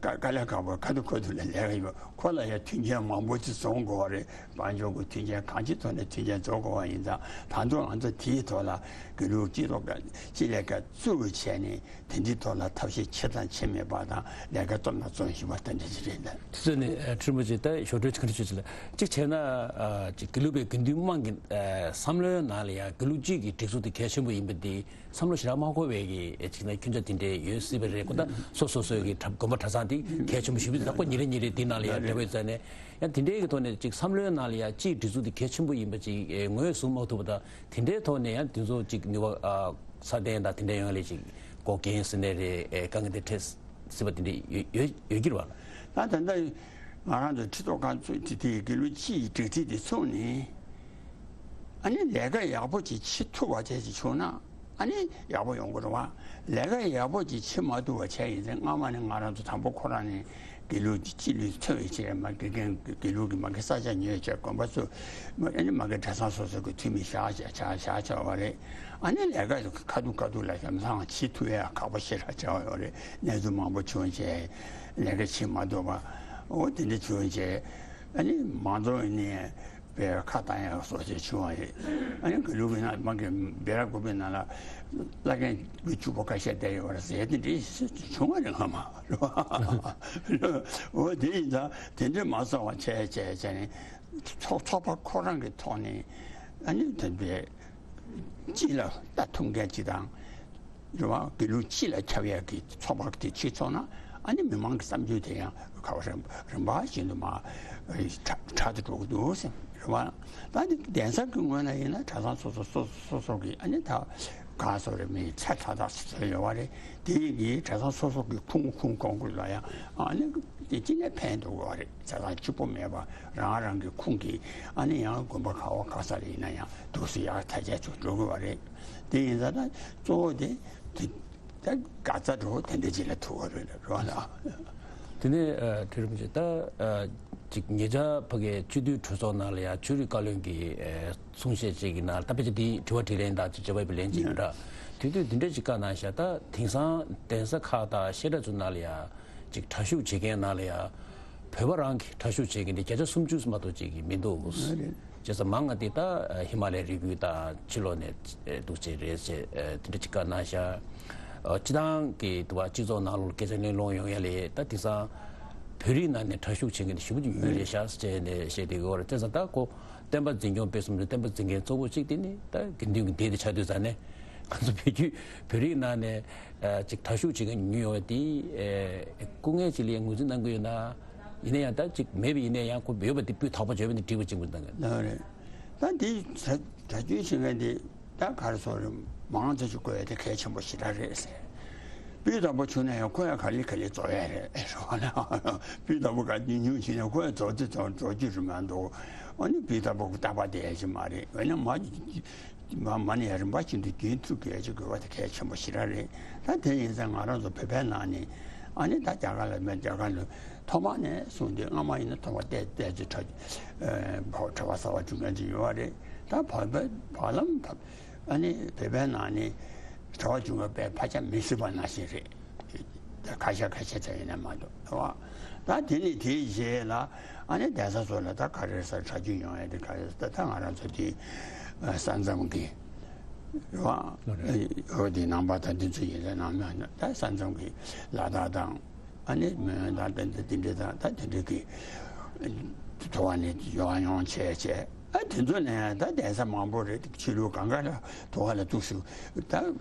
དཀའ་དཀའ་ལས་ཁག་པོ་ཁ་ཐུག་ཁ་ཐུག་ལ་ལས་ཀ་ཡོད། ཁོ་ལ་ཡང་མཐུན་རྐྱེན་མང་པོ་ཅིག་བཟོ་དགོས་པ་རེད། དཔལ་འབྱོར་གྱི་མཐུན་རྐྱེན་གང་ཅིའི་ཐོག་ནས་མཐུན་རྐྱེན་བཟོ་དགོས་པ་ཡིན་ཙང་། ད་དུང་ང་ཚོ་དེའི་ཐོག་ལ་དགེ་ལུགས་སྤྱི་ཚོགས་ཀྱི་སྤྱི་ལས་ཀ་བཙུགས་བྱས་ནས། དེ་འདྲའི་ཐོག་ལ་ཐབས་ཤེས་བྱེད་དང་བྱེད་མེད་པ་དང་། ལས་ཀ་རྩོམ་དང་རྩོམ་བཞིན་པ་དེ་འདྲ་ཞིག་རེད་ལ། དེ་ཚོ་ནི་ཨ་ཁྲིན་པོ་ཆེ་ད་ཞོར་འཕྲོས་ག་འདྲ་ཞུ་ཅི་ལ། གཅིག་བྱས་ན་ཨ་ཅིག་དགེ་ལུགས་པའི་དགེ་འདུན་དམངས་ཀྱི་ཨ་བསམ་བློའི་ནང་ལ་ཡང་དགེ་ལུགས་སྤྱི་གི་སྒྲིག་འཛུགས་དེ་གལ་ཆེན་པོ་ཡིན་པ་འདི་བསམ་བློ་ཞེ་དྲག་མ་འཁོར་བའི་གི་ཨ་ཅིག་ན་ཁྱོད་ཅག་དེ་འདྲའི་ཡོད་སྲིད་པ་རེད། ཁོ་ད་སོ་སོ་སོའི་གི་གྲབས་དགོན་པ་གྲྭ་ཚང་དེ་གལ་ཆེན་པོ་ཞིག་ལག་པ་ཉིན་རེ་ཉིན་རེ་དེ་ནང་ལ་ཡང་འབྲེལ་བའི་རྩ་ནས་ཡང་དེ་འདྲའི་གི་ཐོག་ནས་ཅིག་བསམ་བློའི་ནང་ལ་ཡང་སྤྱིའི་སྒྲིག་འཛུགས་དེ་གལ་ཆེན་པོ་ཡིན་པ་ཅིག་ངོས་བཟུང་མ་ཐུབ་པ་དང་། དེ་འདྲའི་ཐོག་ནས་ཡང་དེ་ཚོ་ཅིག་ནུས་པ་ཨ་ཚད་ལྡན་དང་དེ་འདྲ་ཡོང་ལས་ཅིག་འགོག་རྐྱེན་ཟེར་ནའི་རེད། ཨེ་དཀའ་ངལ་དེ་འཕྲད་སྲིད་པ་དེ་འདྲ་ཡོད་ཡོད་ཡོད་ཀྱི་རེད་བ། ད་ད་ལྟ་ང་རང་ཚོ་ཁྲི་ཐོག་ཁང་ཚོས་དེ་དེའི་དགེ་ལུགས་སྤྱི་ཡི་སྒྲིག་འཛུགས་དེ་ཚུགས་ནས་ཨ་ནི་ལས་ཀ་ཡག་པོ་ཅིག་བྱེད་ཐུབ་པ་བྱས་ཅིག་བྱུང་ན་ཨ་ནི་ཡག་པོ་ཡོང་གི་རེད་བ། ལས་ཀ་ཡག་པོ་ཅིག་བྱེད་མ་ཐུབ་པ་བྱས་ཡིན་ཚེ་སྔ་མ་ནས་ང་རང་ཚོ་དང་པོ་ཁོ་རང་ནས། དགེ་ལུགས་ཀྱི་སྤྱི་ལུས་འཚོ་བའི་ཆེད་མ་དགེ་རྒན་དགེ་ལུགས་ཀྱི་མ་གི་ས་ཆ་ཉོས་བྱས་དགོན་པ་ཚོ་མ་ཨ་ནི་མ་གི་གྲྭ་ཚང་སོ་སོ་གི་འཐུས་མི་བཞག་བྱས་བྱ་བཞག་བྱ་བ་རེད། ཨ་ནི་ལས་ཀ་ཁ་ཐུག་ཁ་ཐུག་ལ་ལམ་སང་བྱེད་ཐུབ་ཡ་ཁག་པོ་ཞེ་དྲག་བྱ་བ་ཡོད་རེད། གནས་ཚུལ་མང་པོ་བྱུང་བྱས་ལས་ཀ་བྱེད་མ་ཐུབ་པ་འོ་དེ་འདྲ་བྱུང་བྱས་ཨ་ནི་མང་ཚོགས་ནས། པའི་ཁ་བཏང་ཡག་སོགས་བྱས་བྱུང་བ་རེད། ཨ་ནི་དགེ་ལུགས་ཀྱི་ནང་མ་གི་སྦི་རག་དགོན་པའི་ནང་ལ་བླ་རྒན་དགུ་བཅུ་པོ་ཁ་ཤས་བསྡད་ཡོད་རེད་ཟེར་དེ་འདྲའི་བྱུང་བ་རེད་སྔ་མ་རེད་བ། འོ་དེ་ཡིན་ཙང་དེ་འདྲའི་མ་སོང་བ་བྱས་བྱས་བྱས་ནས་ཚོགས་ཚོགས་པ་ཁོ་རང་གི་ཐོག་ནས་ཨ་ནི་དེ་འདྲའི་སྤྱི་ལ་ལྟ་ཐུབ་མཁན་ཅིག་དང་། རེད་བ། དགེ་ལུགས་སྤྱི་ལ་ཁྱབ་ཡག་གི་ཚོགས་པ་དེ་བྱེད་ཆོག་ན་ཨ་ནི་མི་མང་གི་བསམ་ཚུལ་དེ་ཡང་ག་བ་རིམ་རིམ་པ་བཞིན་དུ་མར་དྲག་དྲག་ཏུ་འགྲོ་གི་འདུག་ཟེར་རེད་བ། ད་ནི་གདན་ས་གི་ངོས་ན་ཡིན་ན་གྲྭ་ཚང་སོ་སོ་སོ་སོ་སོ་གི་ཨ་ནི་ད་ག་སོ་རེ་མི་ཚད་མཐའ་དག་སོ་སོ་ཡོད་བ་རེད། དེ་ཡི་གི་གྲྭ་ཚང་སོ་སོ་གི་ཁུངས་ཁུངས་གོང་ཁུལ་ལ་ཡང་ཨ་ནི་དེ་ཅི་ནས་ཕན་འདུག་བ་རེད། གྲྭ་ཚང་གཅིག་པོ་མེད་པ་རང་རང་གི་ཁུངས་ཀྱི་ཨ་ནི་ཡང་དགོན་པ་ག་བ་ག་ས་རེ་ཡིན་ན་ཡང་འདུག་སེ་ཡག་ཐག་ཆད་ཚུལ་འགྲོ་གི་བ་རེད། དེ་ཡིན་ཙང་ད་གཙོ་བོ་དེ་དེ་ད་ག་ཚ་འགྲོ་དེ་འདྲ་ཅིག་ལ་ཐུག་པ་རེད་རེད་བ་ལ། དེ་ནས་ཨ་ཁྲི་རིན་པོ་ཆེ། ད་ཨ་ཅིག་ཉེ་ཆར་ཕ་གིའི་སྤྱི་འཐུས་གྲོས་ཚོགས་ནང་ལ་ཡང་ཆོས་རིག་བཀའ་བློན་གྱི་ཨ་གསུང་བཤད་ཅིག་གི་ནང་ལ། ད་ཕལ་ཆེར་དེའི་དྲི་བ་དྲིས་ལན་དང་ཅིག་བྱེད་པ་ཡིན་པའི་ལན་ཅིག་ཡིན་འདྲ། དེ་དུས་འདི་འདྲ་ཅིག་བཀའ་གནང་ཤག་ད་དེང་སང་གདན་ས་ཁག་དང་བཤད་གྲྭ་ཚོའི་ནང་ལ་ཡང་ཅིག་དྲག་ཤུགས་བྱེད་མཁན་ནང་ལ་ཡང་བོད་པ་རང་གིས་དྲག་ཤུགས་བྱེད་མཁན་དེ་བརྒྱ་ཆ་སུམ་ཅུ་མ་གཏོགས་ཅིག་གི་མི་འདུག། ཨ་རེད། བྱས་ཙང་མང་ང་དེ་ད་ཧི་མ་ལའི་རི་རྒྱུད་དང་ཕྱི་ལོགས་ནས་འདུག་བྱས་རེད་ཅེས་དེ་འདྲ་ཅིག་བཀའ་གནང་ཤག་ཨ་སྤྱི་བཏང་གི་དུ་བ་སྤྱི་ཚོགས་ནང་ལོགས་སྐད་ཆ་གླེང་སློང་ཡོང་ཡ་ལས། ད་དེང་སང་བོད་རིགས་ནང་ནས་དྲག་ཤུགས་བྱེད་མཁན་དེ་ཞེ་པོ་ཅིག་ཡོད་རེད་ཤག་ཟེར་ནས་བཤད་བསྡད་ཀྱི་ཡོད་རེད། བྱས་ཙང་ད་ཁོ་བསྟན་པ་འཛིན་སྐྱོང་སྤེལ་གསུམ་དུ་བསྟན་པ་འཛིན་མཁན་གཙོ་བོ་གཅིག་དེ་ནི་ད་དགེ་འདུན་གྱི་སྡེ་དེ་ཆགས་དུས་ཙང་ནས། ང་ཚོ་བོད་བརྒྱུད་བོད་རིགས་ནང་ནས་ཨ་ཅིག་དྲག་ཤུགས་བྱེད་མཁན་ཉུང་ཉུང་ཡོད་དེ། ཨ་སྐུ་ངལ་ཅིག་ལ་ངོས་འཛིན་གནང་གི་ཡོད་ན། ཡིན་ན་ཡང་ད་ཅིག་མེད་པ་ཡིན་ན་ཡང་ཁོ་ཡོད་པ་དེ་སྤུས་དག་པོ་བརྗོད་པ་འདི་འགྲིག་པ་གཅིག་པུ་གནང་གི། ལགས་རེད། ད་འདི་གྲྭ་རྒྱུན་ཞིག་ངས་འདི་ད་ག་རེ་ཟེར་རེད། མང་ཙམ་ཞིག་དགོས་ཡ་དེ་གལ་ཆེན་པོ་ཞེ་དྲག་རེད་ཟེར། སྤུས་དག་པོ་བྱུང་ན་ཡང་ཁོ་ཡང་ག་ལེ་ག་ལེ་རྫོགས་ཡ་རེད། རེད་བ་ལ། སྤུས་དག་པོ་ག་ཉུང་ཉུང་བྱས་ན་ཁོ་ཡང་རྫོགས་ཚེ་རྫོགས་རྫོགས་རྒྱུ་རེད་མ་གཏོགས། ཨ་ནི་སྤུས་དག་པོ་རྟག་པར་བསྡད་ཡ་ཅིག་མ་རེད། འོན་ཀྱང་མ་མ་མ་ནས་ཡང་རིམ་པ་བཞིན་དུ་རྒྱུན་མཐུད་དགོས་ཀྱི་དགོས་པ་དེ་གལ་ཆེན་པོ་ཞེ་དྲག་རེད། ད་དེ་ཡིན་ཙང་ང་རང་ཚོ་བོད་པའི་ནང་ནས་ཨ་ནི་ད་རྒྱ་གར་ལ་མེད། རྒྱ་གར་ལ་ཐོག་མ་ནས་བཟུང་སྟེ་སྔ་མ་ཡིན་ན་ཐོག་མ་བལྟས་བལྟས་ཚེ་གྲྭ་ཨ་བ་གྲྭ་པ་གསར་པ་བྱུང་མཁན་ཅིག་ཡོད་རེད། ད་བར་བར་བར་ལམ་ཨ་ནི་བོད་པའི་ནང་ནས་གྲྭ་པ་བྱུང་བའི་ཕལ་ཆེར་མི་སྲིད་པ་ནང་བཞིན་རེད། ད་ཁ་ཤས་ཁ་ཤས་ཙམ་ཡིན་ན་མ་གཏོགས་རེད་བ། ད་དེ་ནི་དེའི་རྗེས་ལ་ཨ་ནི་གདན་ས་ཚོ་ལ་ད་ག་རེ་ཟེར་གྲྭ་རྒྱུན་ཡོང་ཡ་དེ་ག་རེ་ཟེར། ད་ང་རང་ཚོ་དེ་ས་མཚམས་ཀྱི་རེད་བ། འོ་དེ་ནང་པ་དང་འདི་ཚོ་ཡིན་ན་ནང་མ་ད་ས་མཚམས་ཀྱི་ལ་དྭགས་དང་ཨ་ནི་མོན་དང་ད་འདི་འདི་འདྲ་དང་ད་དེ་འདྲ་གི་ཐོ་བ་ནས་ཡོང་ཡོང་བྱས་བྱས། ཨ་དེ་ཚོ་ནས་ད་གདན་ས་མང་པོ་རེད། ཕྱི་ལོགས་གང་ག་ལ་དུ་བ་ལ་འདུག་སུ་ད་ད་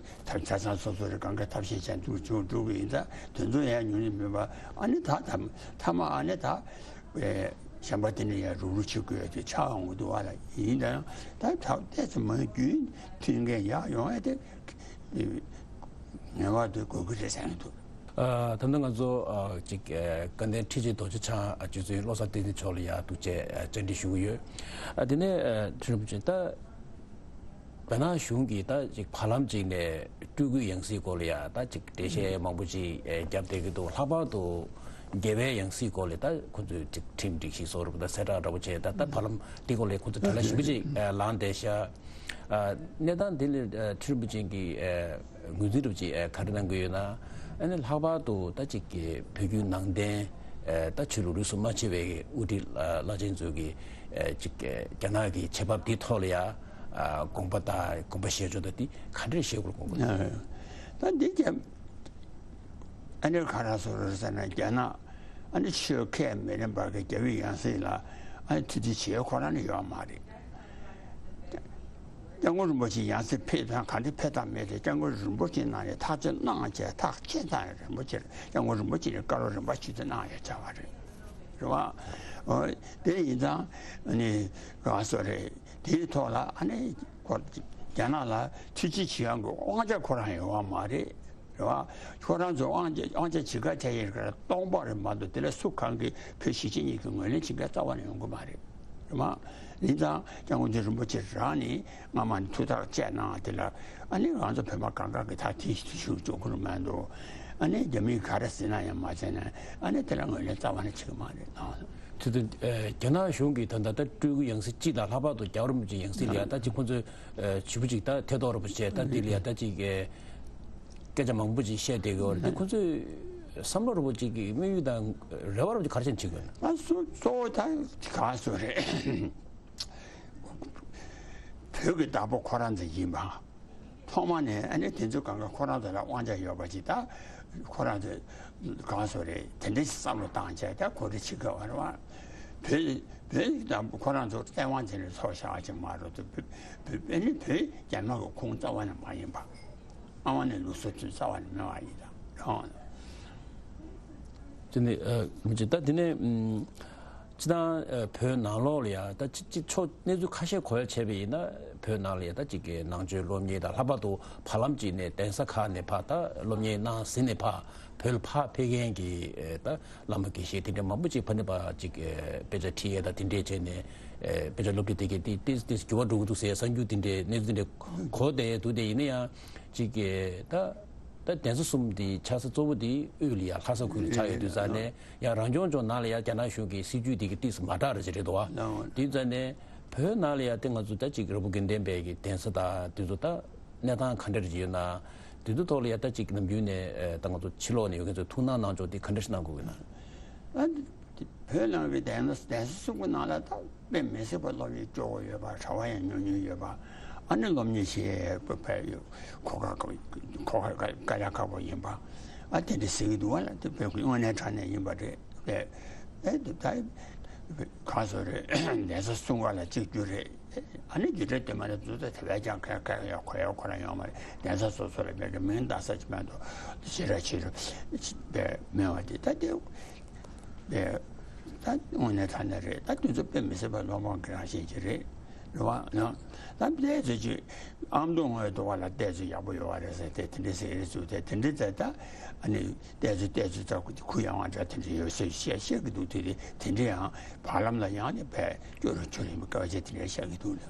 ཆ་ཚང་སོ་སོ་རེ་གང་ག་ཐབས་ཤེས་བྱས་འདུག་བྱུང་འགྲོ་གི་ཡིན། ད་དེ་ཚོ་ཡང་ཉུང་ཉུང་མིན་པ། ཨ་ནི་ད་ད་ཐ་མ་ཨ་ནི་ད་གཞན་པ་དེ་ནས་ཡང་རུབ་རུབ་བྱེད་དགོས་ཏེ་ཆགས་འོང་གི་འདུག་བ་ལ། ཡིན་ད་ཡང་ད་ད་ཏོག་ཙམ་མང་རྒྱུན་མཐུད་མཁན་ཡག་ཡོང་ཡ་དེ་ངེས་པར་དུ་དགོས་ཀྱི་རེད་བསམ་གྱི་འདུག། ཨ་ད་ལྟ་ང་ཚོ་ཨ་ཅིག་ཨ་དགའ་ལྡན་ཁྲི་ཆེན་རྡོ་རྗེ་འཆང་ཨ་རྗེ་བཙུན་བློ་བཟང་བསྟན་འཛིན་མཆོག་ལ་ཡང་ཐུགས་རྗེ་ཨ་བཅར་འདྲི་ཞུ་གི་ཡོད། ཨ་དེ་ནས་ཨ་ཁྲི་རིན་པོ་ཆེ། ད་རྒྱ་ནག་གཞུང་གིས་ད་ཅིག་བར་ལམ་ཅིག་ནས་སྤྲུལ་སྐུའི་ཡང་སྲིད་སྐོར་ལ་ཡང་ད་ཅིག་འགྲེལ་བཤད་མང་པོ་ཅིག་ཨ་བརྒྱབ་བསྡད་ཀྱི་འདུག། ལྷག་པར་དུ་རྒྱལ་བའི་ཡང་སྲིད་སྐོར་ལ་ད་ཁོ་ཚོས་ཅིག་ཁྲིམས་སྒྲིག་གཞི་བཟོ་རུ་ད་གསལ་བསྒྲགས་འདྲ་པོ་བྱས། ད་ད་བར་ལམ་འདི་སྐོར་ལ་ཁོ་ཚོས་གྲ་སྒྲིག་ཞིབ་པོ་ཅིག་ཨ་ལངས་བསྡད་ཤག། ཨ་གནས་སྟངས་དེ་ལ་ཨ་ཁྲི་རིན་པོ་ཆེ་གིས་ཨ་ངོས་འཛིན་འདྲ་པོ་ཅིག་ཨ་ག་རེ་གནང་གི་ཡོད་ན། ཨ་ནི་ལྷག་པར་དུ་ད་ཅིག་གི་བོད་བརྒྱུད་ནང་བསྟན་ཨ་ད་ཆོས་ལུགས་རིས་སུ་མ་ཆད་པའི་དབུ་ཁྲིད་བླ་ཆེན་ཚོས་ཀྱི་ཨ་ཅིག་རྒྱ་ནག་གི་བྱེད་བབ་འདིའི་ཐོག་ལ་ཡ་ཨ་དགོངས་པ་དང་དགོངས་པ་བཞེས་ཕྱོགས་དང་འདི་ག་འདྲ་བཞེས་དགོས་དགོངས་པ། ད་འདི་ཀྱང་ཨ་ནི་ག་རེ་ཟེར་རེད་ཟེར་ན། རྒྱ་ནག་ཨ་ནི་ཆོས་ཁས་མི་ལེན་པར་གྱི་རྒྱལ་བའི་ཡང་སྲིད་ལ་ཨ་ནི་ཐུགས་རྗེ་ཆེ་ཁོ་རང་ནི་ཡོད་མ་རེད། སྐྱབས་མགོན་རིན་པོ་ཆེ་ཡང་སྲིད་ཕེབས་དང་ག་འདྲ་ཕེབས་དང་མེད་དེ། སྐྱབས་མགོན་རིན་པོ་ཆེ་ནང་ནས་ཐག་གཅོད་གནང་བྱས། ཐག་བཅད་ཙང་རིན་པོ་ཆེ་སྐྱབས་མགོན་རིན་པོ་ཆེ་ནས་བཀའ་སློབ་རིམ་པ་ཞུས་ཏེ་གནང་ཡོད་ཚར་བ་རེད། རེད་བ། འོ་དེ་ཡིན་ཙང་ནི་གང་སོ་རེད། དེའི་ཐོག་ལ་ཨ་ནི་ཁོ་རྒྱ་ནག་ལ་ཐུགས་རྗེ་ཆེ་ཡང་གི་དབང་ཆ་ཁོ་རང་ཡོད་བ་མ་རེད། རེད་བ། ཁོ་རང་ཚོ་དབང་ཆ་དབང་ཆ་ཇི་ག་ཆ་ཡིན་ཀར་སྟོང་པ་རེད་མ་གཏོགས། དེ་ལ་སུ་གང་གིས་བོད་གཞིས་བྱེས་གཉིས་ཀྱི་ངོས་ལེན་བྱེད་མཁན་རྩ་བ་ནས་ཡོང་གི་མ་རེད། རེད་མ། ཡིན་ཙང་སྐྱབས་མགོན་ཆེན་རིན་པོ་ཆེ་རང་ནི་སྔ་མ་ནས་ཐུགས་ཐག་བཅད་གནང་། དེ་ལ་ཨ་ནི་ང་ཚོ་བོད་པ་གང་ག་གི་ད་དེ་ཞུ་འཇོག་གི་རུ་མ་འདུག། ཨ་ནི་རྒྱ་མིས་ག་རེ་ཟེར་ན་ཡང་མ་བྱས་ན་ཨ་ནི་དེ་ལ་ངོས་ལེན་རྩ་བ་ནས་བྱེད་ཀྱི་མ་རེད་ཨ། དེ་དུས་རྒྱ་ནག་གཞུང་གིས་ད་ལྟ་ད་སྤྲུལ་སྐུ་ཡང་སྲིད་སྤྱི་དང་ལྷག་པར་དུ་རྒྱལ་བ་རིན་པོ་ཆེ་ཡང་སྲིད་ལ་ཡ་ད་ཅིག་ཁོང་ཚོས་ཞུ་བ་ཅིག་ད་ཐེ་གཏོགས་རུ་བྱས། ད་དེ་ལ་ཡ་ད་ཅིག་སྐད་ཆ་མང་པོ་ཅིག་བཤད་བསྡད་ཀྱི་ཡོད་རེད། དེ་ཁོང་ཚོས་བསམ་བློ་རུ་བ་ཅིག་གི་དམིགས་ཡུལ་དང་རེ་བ་རུ་བ་ཅིག་ག་རེ་བྱས་ནས་བྱེད་དགོས་ན། ང་ཚོ་གཙོ་བོ་ད་གང་སོ་རེད། བོད་ཀྱི་བདག་པོ་ཁོ་རང་ཚོ་ཡིན་པ། ཐོག་མ་ནས་ཨ་ནི་དེ་ཚོ་གང་ག་ཁོ་རང་ཚོ་ལ་དབང་ཆ་ཡོད་པ་ཅིག་ད་ཁོ་རང་ཚོ་གང་སོ་རེད། དེ་འདྲ་ཞིག་བསམ་བློ་བཏང་བྱས་ད་གོ་སྒྲིག་བྱེད་དགོས་པ་རེད་བ། བོད་བོད་ཀྱི་བདག་པོ་ཁོ་རང་ཚོ་བཙན་དབང་དེ་ནས་ཚོགས་བཞག་ཅིག་མ་རེད་དོ། བོད་བོད་ཨ་ནི་བོད་རྒྱ་ནག་གི་ཁོངས་རྩ་བ་ནས་མ་ཡིན་པ། ཨ་མ་ནས་ལུགས་སྲོལ་ཚུན་རྩ་བ་ནས་མེད་པ་ཡིན་ད་རང་། དེ་ནས་ཨ་མི་བྱེད་ད་དེ་ནས་ཨམ་སྤྱི་བཏང་ཨ་བོད་ནང་ལོགས་ལ་ཡ་ད་ཅི་ཅི་ཕྱོགས་གནས་ཚུལ་ཁ་ཤས་གོ་ཡ་བྱས་པ་ཡིན་ན། བོད་ནང་ལ་ཡ་ད་ཅིག་གི་ནང་ཆོས་སློབ་གཉེར་དང་། ལྷག་པར་དུ་བར་ལམ་ཅིག་ནས་གདན་ས་ཁག་ནས་ཕར་ད་སློབ་གཉེར་གནང་ཟིན་ནས་ཕར་བོད་ལ་ཕར་ཕེབས་མཁན་གྱི་ཨ་ད་བླ་མ་དགེ་བཤེས་དེ་འདྲ་མང་པོ་ཅིག་ཕ་ནས་ཕར་ཅིག་ཨ་དཔེ་ཆ་ཁྲིད་ཡས་དང་དེ་འདྲས་བྱས་ནས། ཨ་དཔེ་ཆ་སློབ་ཁྲིད་དེ་གའི་ཏིས་ཏིས་འགྱུར་བ་འགྲོ་གི་འདུག་ཟེར་གསར་འགྱུར་དེ་འདྲས་གནས་ཚུལ་དེ་འདྲས་གོ་བསྡད་ཡས་འདུག། དེ་ཡིན་ན་ཡང་ཅིག་གི་ད་ ད་གདན་ས་གསུམ་དེ་ཆགས་ས་གཙོ་བོ་དེ་དབུས་ལ་ཡ་ལྷ་ས་ཁུལ་ལ་ཆགས་ཡོད་དུས་ཙང་ནས། ཡང་རང་སྐྱོང་ལྗོངས་ནང་ལ་ཡ་རྒྱ་ནག་གཞུང་གི་སྲིད་ཇུས་དེ་གི་ཏིས་མ་དྲག་རེ་ཅིག་རེད་འདུག་བ། དེ་ཙང་ནས་བོད་ནང་ལ་ཡ་དེ་ང་ཚོ་ད་ཅིག་རི་བོ་དགེ་ལྡན་པའི་གི་གདན་ས་དང་དེ་ཚོ་ད་གནས་སྟངས་ག་འདྲ་རེ་ཅིག་ཡོད་ན། དེ་ཚོ་ཐོག་ལ་ཡ་ད་ཅིག་ནམ་རྒྱུན་ནས་ད་ང་ཚོ་ཕྱི་ལོགས་ནས་ཡོད་མཁན་ཚོས་ཐུགས་སྣང་གནང་ཕྱོགས་དེ་ག་འདྲ་ཞིག་གནང་དགོས་ཀྱི་ན། ཨ་ནི་བོད་ནང་གི་གདན་ས་གདན་ས་གསུམ་གྱི་ནང་ལ་ད་དཔེ་མི་སྲིད་པ་སློབ་གཉེར་སྤྲོ་བོ་ཡོད་པ། གྲྭ་པ་ཡང་ཉུང་ཉུང་ཡོད་པ། ཨ་ནི་སློབ་གཉེར་བྱེད་པ་ཕལ་ཡོད། གོ་སྐབས་དཀའ་ལས་ཁག་པོ་ཡིན་པ། ཨ་དེ་འདྲ་ཟེར་གྱི་འདུག་བ་ལ། དེ་བོད་ཀྱི་དངོས་གནས་དྲང་གནས་ཡིན་པ་རེད། ཨེ་དེ་ད་གང་སོ་རེད། གདན་ས་གསུམ་ཀ་ལ་གཅིག་གྱུར་རེད། ཨ་ནི་རྒྱུ་འབྲས་དེ་མ་རེད། འདུག་ད་དེ་བས་ཀྱང་ག་ག་ཡ་གོ་ཡ་ཁོ་རང་ཡོང་མ་རེད། གདན་ས་སོ་སོ་ལ་མེད་ཀྱི་མིང་བཏགས་ས་ཅིག་མ་གཏོགས་ཞེ་དྲག་ཆེ་རུ་མེད་པ་དེ་ད་དེ་ད་དངོས་གནས་དྲང་གནས་རེད། ད་དེ་ཚོ་དཔེ་མི་སྲིད་པ་སློབ་སྦྱོང་གི་རང་བཞིན་ཅིག་རེད། རེད་བ། ད་བལྟས་ཚོད་ཅིག་ཨ་མདོ་ངོས་དུ་བ་ལ་བལྟས་ཚོད་ཡག་པོ་ཡོད་བ་རེད་ཟེར་ཏེ་དེ་འདྲའི་ཟེར་རེད་ཚུལ་དེ་དེ་འདྲའི་ཟེར། ད་ཨ་ནི་བལྟས་ཚོད་བལྟས་ཚོད་ཙག་གུ་ཡང་བ་འདྲ་དེ་འདྲ་ཡོད་ཟེར་བཤད་བཤད་ཀྱི་འདུག་དེ་དེ་དེ་འདྲའི་ཡང་བར་ལམ་ལ་ཡང་ནི་བས་སྐྱོ་རུ་ཆུ་རིང་པོ་སྐད་ཆ་དེ་འདྲ་བཤད་ཀྱི་འདུག་ལ།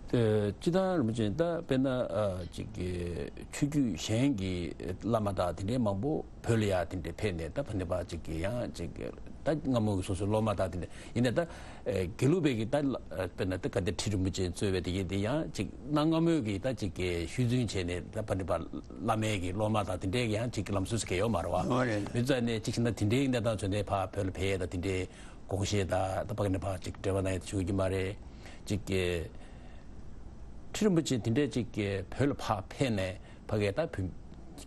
སྤྱི་བཏང་རིན་པོ་ཆེ་ད་དཔེར་ན་ཅིག་གི་ཆོས་བརྒྱུད་གཞན་གྱི་བླ་མ་དང་དེ་འདྲའི་མང་པོ་བོད་ལ་ཡ་དེ་འདྲའི་ཕེབས་ནས་ད་ཕ་ནི་པ་ཅིག་གི་ཡང་ཅིག་གི་ད་སྔ་མོ་གི་སོ་སོའི་སློབ་མ་དང་དེ་འདྲ་ཡིན་ནས། ད་དགེ་ལུགས་པའི་གི་ད་དཔེར་ན་ད་ག་དེ་ཁྲི་རིན་པོ་ཆེ་གཙོས་པའི་དེ་གི་དེ་ཡང་ཅིག་གནའ་སྔ་མོའི་གི་ད་ཅིག་གི་ཤུལ་འཛིན་བྱས་ནས་ད་ཕ་ནི་པ་བླ་མའི་གི་སློབ་མ་དང་དེ་འདྲའི་གི་ཡང་ཅིག་གི་ལམ་སྲོལ་ཟེར་གི་ཡོད་མ་རེད་བ། ཡོད་རེད། མི་ཚོ་ནས་ཅིག་བྱས་ན་དེ་འདྲའི་གནས་སྟངས་བྱུང་ནས་ཕ་བོད་ལ་ཕེབས་ཡས་ད་དེ་འདྲའི་དགོངས་བཞེས་ད་ད་ཕ་གི་ནས་ཕ་ཅིག་འབྲེལ་བ་གནང་ཡས་ད་བྱུང་གི་མ་རེད། ཅིག་གི་ཁྲི་རིན་པོ་ཆེ་དེ་འདྲས་ཅིག་གི་བོད་ལ་ཕ་ཕེབས་ནས་ཕ་གི་ད་བོད་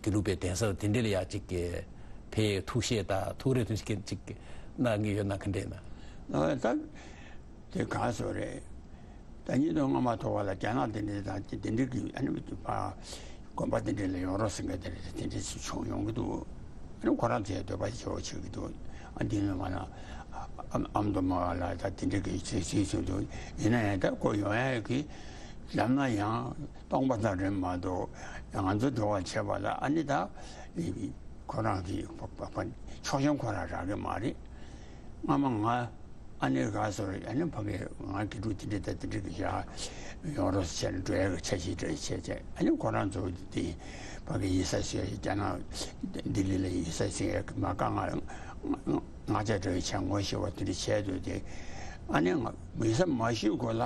དགེ་ལུགས་པའི་གདན་ས་དེ་འདྲས་ལ་ཡ་ཅིག་གི་ཕེབས་ཐུགས་བཞེས་ད་ཐུགས་རེ་ཐུགས་ཀྱི་ཅིག་གི་གནང་གི་ཡོད་ན་ག་འདྲས་ན། ད་དེ་ག་སོ་རེད། ད་ཉིས་སྟོང་སྔ་མ་ཐོག་བ་ལ་རྒྱ་ནག་དེ་འདྲས་དང་དེ་འདྲས་ཀྱི་ཨ་ནི་ཕ་དགོན་པ་དེ་འདྲས་ལ་ཡོང་རོགས་ཟེར་མཁན་དེ་འདྲས་དེ་འདྲས་སུ་བྱུང་ཡོང་གི་འདུག་ཨ་ནི་ཁོ་རང་ཚོའི་འདོད་པ་ཞེ་པོ་བྱེད་ཀྱི་འདུག་ཨ་འདི་ནི་མ་ན་ཨ་ཨ་མདོ་མ་ལ་ད་དེ་འདྲས་ཀྱི་བྱེད་བྱེད་བྱུང་འདུག་ཡིན་ན་ཡང་ད་ཁོ་ཡོང་ཡ་གི་ལམ་ན་ཡང་སྟོང་པ་དང་རིམ་མ་གཏོགས་ང་ཚོ་འགྲོ་བ་བྱེད་པ་ལ་ཨ་ནི་ད་ཁོ་རང་གི་ཕ་ཕ་ཕ་ཆོག་མཆན་ཁོ་རང་རག་གི་མ་རེད། སྔ་མ་ང་ཨ་ནི་ག་སོ་རེད། ཨ་ནི་ཕ་གི་ང་དགེ་ཕྲུག་དེ་འདྲ་ད་དེ་འདྲ་གི་ཡ་ཡོང་རོགས་བྱས་ན་འགྲོ་ཡ་གི་འཆར་གཞི་འདྲ་བྱས་བྱས། ཨ་ནི་ཁོ་རང་ཚོ་དེ་ཕ་གི་ཡིན་ས་ཞིག་རྒྱ་ནག་ལྡི་ལི་ལ་ཡིན་ས་ཞིག་མ་དཀའ་ངལ་མངགས་ཆ་འདྲ་བྱས་ངོ་ཤེས་པ་དེ་འདྲ་བྱས་འདུག་དེ་ཨ་ནི་ང་མི་ས་མ་ཞུ་གོ་ལ།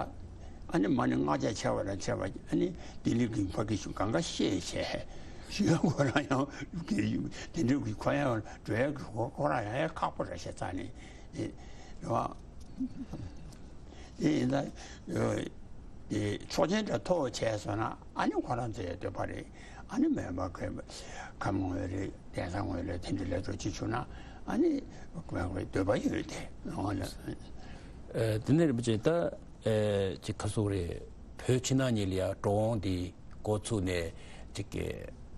ཨ་ནི་མ་ནི་མངགས་ཆ་ཆེ་བ་ར་ཆེ་བ། ཨ་ནི་ལྡི་ལི་གི་ཕ་གི་ཞུ་གང་ག་ཤེས་བྱས་ཞུ་ཡ་ཁོ་རང་ཡང་དེ་འདྲ་གི་ཁོ་ཡང་འགྲོ་ཡ་གི་ཁོ་ཁོ་རང་ཡང་ཡ་ཁག་པོ་ར་བྱས་ཙང་ནས། རེད་བ། དེ་ཡིན་ད། དེ་ཆོག་མཆན་འདྲ་ཐོབ་བྱས་སོང་ན་ཨ་ནི་ཁོ་རང་ཚོའི་འདོད་པ་རེད། ཨ་ནི་མེད་པ་ཁོས་ཁམས་ངོས་རེད། གདན་ས་ངོས་རེད། དེ་འདྲ་ལས་འགྲོ་ཅི་བྱུང་ན་ཨ་ནི་ཁོའི་འདོད་པ་ཡོད་དེ་འོང་ལ། ཨ་དེ་ནས་རིན་པོ་ཆེ་ད་ཅིག་ཁ་སོག་རེད། བོད་ཕྱི་ནང་གཉིས་ལ་ཡ་འགྲོ་འོང་འདི་འགོ་ཚུགས་ནས་ཅིག་གི་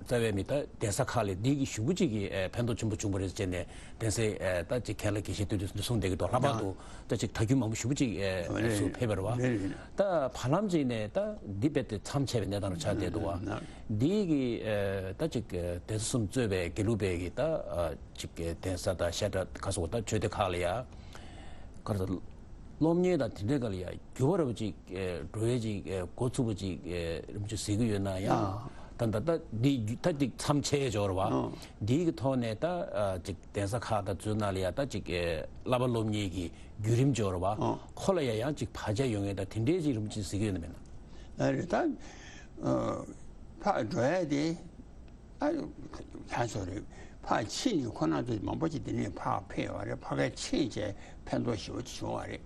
རྩ་བའི་མི་ད་གདན་ས་ཁག་ལས་འདི་གི་ཞུ་འབུལ་ཅིག་གི་ཕན་ཐོགས་ཆེན་པོ་བྱུང་བ་རེད་ཅེས་ནས། གདན་སའི་ཨེ་ད་ཅིག་མཁན་བླ་དགེ་བཤེས་དེ་དུས་གསུངས་བསྡད་ཀྱི་འདུག་ལྷག་པར་དུ་ད་ཅིག་གྲྭ་རྒྱུན་མང་པོ་ཞེ་པོ་ཅིག་ཨེ་རེད། སུ་ཕེབས་པ་རེད་བ། རེད་རེད། ད་བར་ལམ་ཅིག་ནས་ད་འདི་རྦད་དེ་མཚམས་ཆད་པའི་གནས་སྟངས་རུ་ཆགས་བསྡད་འདུག་བ། ནར། འདི་གི་ཨེ་ད་ཅིག་ཨེ་གདན་ས་གསུམ་གཙོས་པའི་དགེ་ལུགས་པའི་གི་ད་ཨ་ཅིག་གི་གདན་ས་དང་བཤད་གྲྭ་ཁ་སོགས་ད་ཆོས་སྡེ་ཁག་ལ་ཡ་ག་རེ་ད་སློབ་གཉེར་དང་དེ་འདྲའི་སྒང་ལ་ཡ་འགྱུར་བ་ར་བ་ཅིག་ཨེ་འགྲོ་ཡས་ཅིག་ཨེ་འགོ་ཚུགས་པ་ཅིག་ཨེ་རིམ་བྱོན་གཟིགས་ཀྱི་ཡོད་ན་ཡང་། ཨ། ད་ད་ད་འདི་ད་འདི་མཚམས་ཆད་འཇོག་ར་བ། ཨ། འདི་གི་ཐོག་ནས་ད་ཨ་ཅིག་གདན་ས་ཁག་དང་ཚོའི་ནང་ལ་ཡ་ད་ཅིག་ཨེ་བསླབ་པ་སློབ་གཉེར་གྱི་བརྒྱུད་རིམ་འཇོག་ར་བ། ཨ། ཁོ་ལ་ཡ་ཡང་ཅིག་བར་ཆད་ཡོང་ངེས་ད་དེ་འདྲའི་ཅིག་རིམ་བྱོན་གཟིགས་ཀྱི་ཡོད་ན་མེད་ན། ཨ་རེད་ད། ཨ་ཕར་འགྲོ་ཡས་དེ། ཨ་ཡོ། ལྷ་ཚོ་རེད། ཕར་ཕྱིན་ནས་ཁོ་རང་ཚོ་མང་པོ་ཅིག་དེ་ནས་ཕར་ཕེབས་པ་རེད། ཕ་གིར་ཕྱིན་བྱས་ཕན་ཐོགས་ཞེ་པོ་ཅིག་བྱུང་བ་རེད།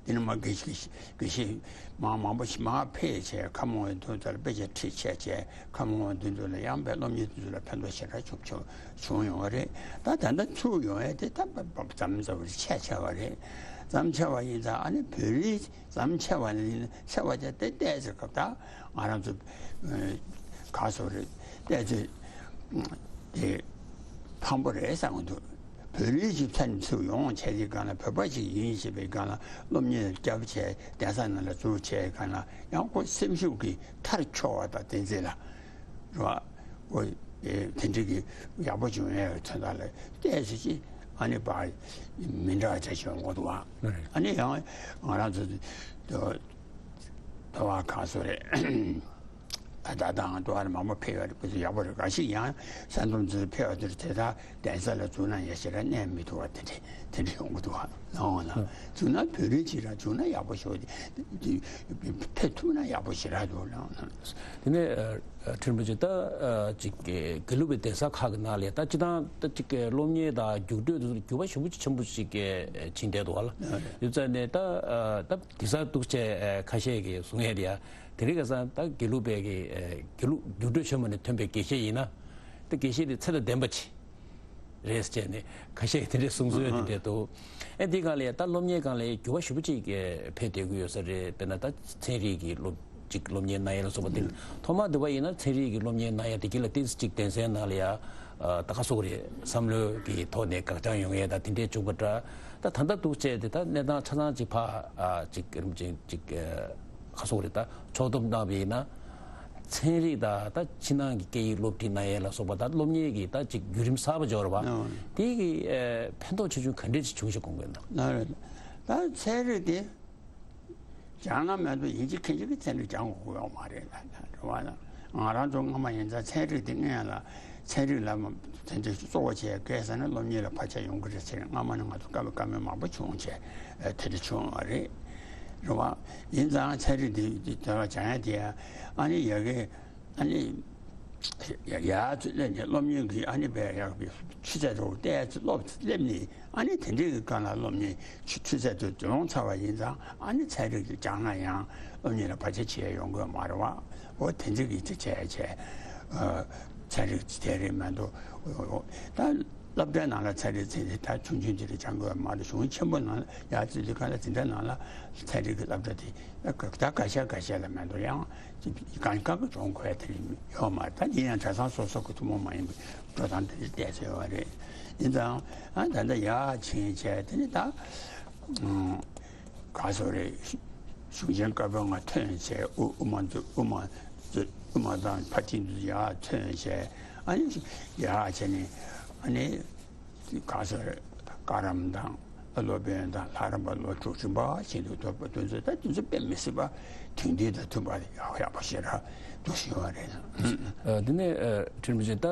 དེ་ནས་མ་དགེ་བཤེས་དགེ་བཤེས་མང་མང་པོ་ཞིག་མར་ཕེབས་བྱས་ཁམས་དབང་དོན་ཚོ་ལ་དཔེ་ཆ་ཁྲིད་བྱས་བྱས་ཁམས་དབང་དོན་ཚོ་ལ་ཡང་པའི་སློབ་གཉེར་དེ་ཚོ་ལ་ཕན་ཐོགས་ཞེ་དྲག་བྱུང་བྱུང་བྱུང་ཡོང་བ་རེད། ད་ད་ལྟ་ཚུར་ཡོང་ཡས་དེ་ད་འཛམ་འཛམ་བར་ཆད་ཆེ་བ་རེད། འཛམ་ཆེ་བ་ཡིན་ཙང་ཨ་ནི་བོད་རིགས། ཙམ་ཆེ་བ་ནི་ཆེ་བ་དེ་ཏོག་ཙམ་སྐབས་དང་ང་རང་ཚོ་ག་སོ་རེད། ཏོག་ཙམ་དེ་ཕངས་པོ་རེད་བསམ་གྱི་འདུག་བོད་རིགས་ཀྱི་ཚན་ཚུར་ཡོང་བྱས་ཀྱི་སྒང་ལ་བོད་པ་ཞིག་ཡིན་ཞེས་པའི་སྒང་ལ་སློབ་གཉེར་བརྒྱབ་བྱས་གདན་ས་ནང་ལ་འཛུལ་བྱས་སྒང་ལ་ཡང་ཁོ་སེམས་ཤུགས་ཀྱི་མཐར་འཁྱོལ་བ་དང་བསྟན་འཛིན་ལ། རེད་བ། ཨོ། དེ་འདྲ་གི་ཡག་པོ་བྱུང་ཡས་ཚོད་ལྟ་ལ་ཏོག་ཙམ་ཅིག་ཨ་ནི་བར་མི་འདྲ་བ་ཆགས་བྱུང་གོ་འདུག་བ། ཨ་ནི་ཡང་ང་རང་ཚོ་དོ་དོ་བ་གང་སོ་རེད། ད་ད་དང་དུ་བར་མང་པོ་ཕེབས་ཡོད་རེད། དཔེ་ཚོ་ཡག་པོ་རེད། ག་ཞིག་ཡང་ས་འདུམ་ཚོས་ཕེབས་པ་དེར་དེ་དག་གདན་ས་ལ་བཙུགས་ན་ཡ་ཞེ་དྲག་གནས་མི་ཐུབ་པ་དེ་འདྲ་དེ་འདྲ་ཡོང་གི་འདུག་ཨ། ལའང་ལ་བཙུགས་ན་བོད་རིགས་ཅིག་རང་བཙུགས་ན་ཡག་པོ་ཞིག་འདུག་ཕེབས་ཐུབ་ན་ཡག་པོ་ཞེ་དྲག་འདུག་ལའང་ལ། དེ་ནས་ཁྲི་རིན་པོ་ཆེ་ད་ཅིག་དགེ་ལུགས་པའི་གདན་ས་ཁག་གི་ནང་ལ་ད་སྤྱི་བཏང་ད་ཅིག་སློབ་གཉེར་དང་རྒྱུགས་སྤྲོད་དེ་ཚོར་འགྱུར་བ་ཞེ་པོ་ཅིག་ཆེན་པོ་ཞིག་ཕྱིན་བསྡད་འདུག་ཨ་ལ། ཡོད་ཙང་ནས་ད་ད་དེང་སང་འདུག་བྱས་ཁ་ཤས་ཀྱིས་གསུང་ཡས་རེད་ཡ། དེ་རིང་ཁ་སང་ད་དགེ་ལུགས་པའི་གི་ཨེ་དགེ་ལུགས་རྒྱུགས་སྤྲོད་ཆེན་མོ་ནས་ཐོན་པའི་དགེ་བཤེས་ཡིན་ན། ད་དགེ་བཤེས་དེ་ཚད་དང་ལྡན་པ་ཅིག་རེད་ཟེར་ནས་ཁ་ཤས་དེ་འདྲའི་གསུང་ཚུལ་དེ་འདྲ་འདུག་ཨེ་འདི་སྒང་ལ་ད་སློབ་གཉེར་སྒང་ལ་འགྱུར་བ་ཞེ་པོ་ཅིག་ཨེ་ཕེབས་བསྡད་ཀྱི་ཡོད་ས་རེད། དཔེར་ན་ད་ཚན་རིག་གི་སློབ་ཅིག་སློབ་གཉེར་གནང་ཡས་ལ་སོགས་པ་དེ་ཐོག་མ་དེ་བ་ཡིན་ན་ཚན་རིག་གི་སློབ་གཉེར་གནང་ཡས་དེ་གི་ལ་ཏིས་ཅིག་གདན་སའི་ནང་ལ་ཡ་ད་ག་སོག་རེད། བསམ་བློའི་གི་ཐོག་ནས་དགག་བྱ་ཡོང་ཡས་ད་དེ་འདྲས་བྱུང་བ་འདྲ། ད་ད་ལྟ་འདུག་བྱས་ཏེ་ད་གནས་སྟངས་ཆ་ཚང་ཅིག་ཕ་ཨ་ཅིག་རིམ་བཞིན་ཅིག་ཨ་ཁ་སོག་རེད། ད་ཕྱོགས་བསྡོམས་གནང་བ་ཡིན་ན་ཚན་རིག་དང་ད་ཕྱི་ནང་གི་སྐད་ཡིག་སློབ་ཁྲིད་གནང་ཡས་ལ་སོགས་པ་ད་སློབ་གཉེར་གྱི་ད་ཅིག་བརྒྱུད་རིམ་གསར་པ་འབྱོར་བ་ཨོ། དེ་གི་ཨ་ཕན་ཐོགས་ཆེ་ཆུང་ག་འདྲས་ཅིག་བྱུང་ཞིག་དགོངས་དགོས་ན། ལ་རེད། ད་ཚན་རིག་དེ་སྦྱང་ན་མེད་དུ་ཡིན་གཅིག་མཁན་གཅིག་གི་ཚན་རིག་སྦྱང་དགོས་ཀྱི་ཡོད་མ་རེད་ལ། རེད་བ་ལ། ང་རང་ཚོ་སྔ་མ་ཡིན་ཙང་ཚན་རིག་དེ་སྔོན་ལ་ཚན་རིག་ལ་མ་དེ་འདྲ་གཙོ་བོ་བྱས་བཀལ་ས་ན་སློབ་གཉེར་ལ་བར་ཆད་ཡོང་གི་རེད་ཟེར། སྔ་མ་ནས་ང་ཚོ་བཀའ་མོལ་བཀའ་མོལ་མང་པོ་བྱུང་བྱས་དེ་འདྲ་བྱུང་བ་རེད། རེད་བ། ཡིན་ཙང་ཚན་རིག་དེ་དེ་དེ་ལ་སྦྱང་ཡ་དེ་ཨ་ནི་ཡ་གི་ཨ་ནི་ཡ་ཡ་ཚོ་སླེབས་ནས་སློབ་གཉེར་གྱི་ཨ་ནི་བས་ཡག་པའི་ཆུ་ཚད་དུ་བལྟས་ཚེ་སློབ་སླེབས་ནས། ཨ་ནི་དེ་འདྲའི་གི་སྒང་ལ་སློབ་གཉེར་ཆུ་ཆུ་ཚད་དུ་དུ་ལོང་ཚར་བ་ཡིན་ཙང་ཨ་ནི་ཚན་རིག་དེ་སྦྱངས་ན་ཡང་སློབ་གཉེར་ལ་བར་ཆད་བྱེད་ཡོང་གི་མ་རེད་བ། འོ་དེ་འདྲའི་གི་ཅི་བྱས་བྱས་ཚན་རིག་དེ་རེད་མ་གཏོགས་ད་སློབ་གྲྭའི་ནང་ལ་ཚན་རིག་ཚན་རིག་ད་ཆུང་ཆུང་དེ་རེད་སྦྱང་དགོས་མ་རེད། གཞུང་ཆེན་པོ་ནང་ལ་ཡར་བརྩི་དུས་ག་ལ་དེ་འདྲའི་ནང་ལ་ཚན་རིག་གི་སློབ་གྲྭ་དེ་ད་ག་ཤ་ག་ཤ་ལ་མ་གཏོགས་ཡང་གང་གང་གི་སྦྱོང་དགོས་དེ་ཡོད་མ་རེད། ད་ཡིན་ཡང་གྲྭ་ཚང་སོ་སོ་གི་ཐུན་མོང་མ་ཡིན་པའི་འགྲོ་སྟངས་དེ་འདྲ་བལྟས་ཚེ་ཡོད་རེད། ཡིན་ཙང་ཨ་ད་ལྟ་ཡར་ཕྱིན་བྱས་དེ་ནི་ད་ག་སོ་རེད། གཞུང་ཆེན་བཀའ་པོད་ལྔ་ཐོན་བྱས་དབུ་དབུ་མ་འཛུགས་དབུ་མ་འཛུགས་དབུ་མ་དང་ཕར་ཕྱིན་དུ་ཡར་ཐོན་བྱས་ཨ་ནི་ཡར་བྱས་ནས་ཨ་ནི་ག་སོ་རེད། བཀའ་རམས་དང་སློབ་དཔོན་དང་ལྷ་རམས་པ་ལོ་དྲུག་རིམ་པ་བཞིན་དུ་ཐོབ་པ་དེ་ཚོ་ད་དེ་ཚོ་དཔེ་མི་སྲིད་པ་དོན་ལྡན་དང་མཐུན་པ་ཡག་ཡག་པོ་ཞེ་དྲག་འདུག་ཞུ་བ་རེད། ཨ་འདི་ནས་ཨ་ཁྲི་རིན་པོ་ཆེ་ད་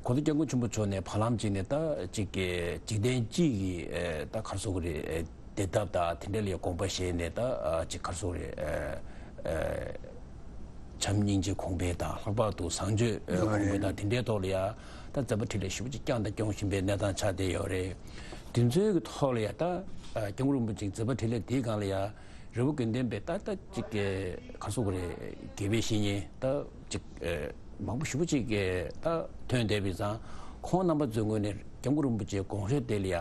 གོང་ས་སྐྱབས་མགོན་ཆེན་པོ་མཆོག་ནས་བར་ལམ་གཅིག་ནས་ད་གཅིག་གི་འཇིག་རྟེན་སྤྱི་ཡི་ཨ་ད་ག་རེ་ཟེར་དགོས་རེད། ཨ་བདེ་ཐབས་དང་དེ་འདྲ་ལ་དགོངས་པ་བཞེས་ནས་ད་ཨ་གཅིག་ག་རེ་ཟེར་དགོས་རེད། ཨ་ཨ་བྱམས་སྙིང་རྗེ་གོང་འཕེལ་དང་ལྷག་པར་དུ་བཟང་སྤྱོད་ཨ་ཡོད་གོང་འཕེལ་རེད། དང་དེ་འདྲའི་ཐོག་ལ་ཡ་ད་མཛད་པ་འཕྲིན་ལས་ཞེ་པོ་ཅིག་བསྐྱངས་དང་སྐྱོང་བཞིན་པའི་གནས་སྟངས་ཆགས་བསྡད་ཡོད་རེད། དེ་ཚོའི་གི་ཐོག་ལ་ཡ་ད་ཨ་སྐྱབས་མགོན་རིན་པོ་ཆེའི་མཛད་པ་འཕྲིན་ལས་དེའི་སྒང་ལ་ཡ། རི་བོ་དགེ་ལྡན་པའི་ད་ལྟ་ཅིག་གི་ག་རེ་ཟེར་དགོས་རེད། དགེ་བའི་བཤེས་གཉེན་ད་ཅིག་ཨེ་མང་པོ་ཞེ་པོ་ཅིག་གི་ད་ཐོན་བསྡད་པའི་ཙང་ཁོང་རྣམ་པ་ཚོའི་ངོས་ནས་སྐྱབས་མགོན་རིན་པོ་ཆེའི་དགོངས་གཞི་དེ་ལ་ཡ་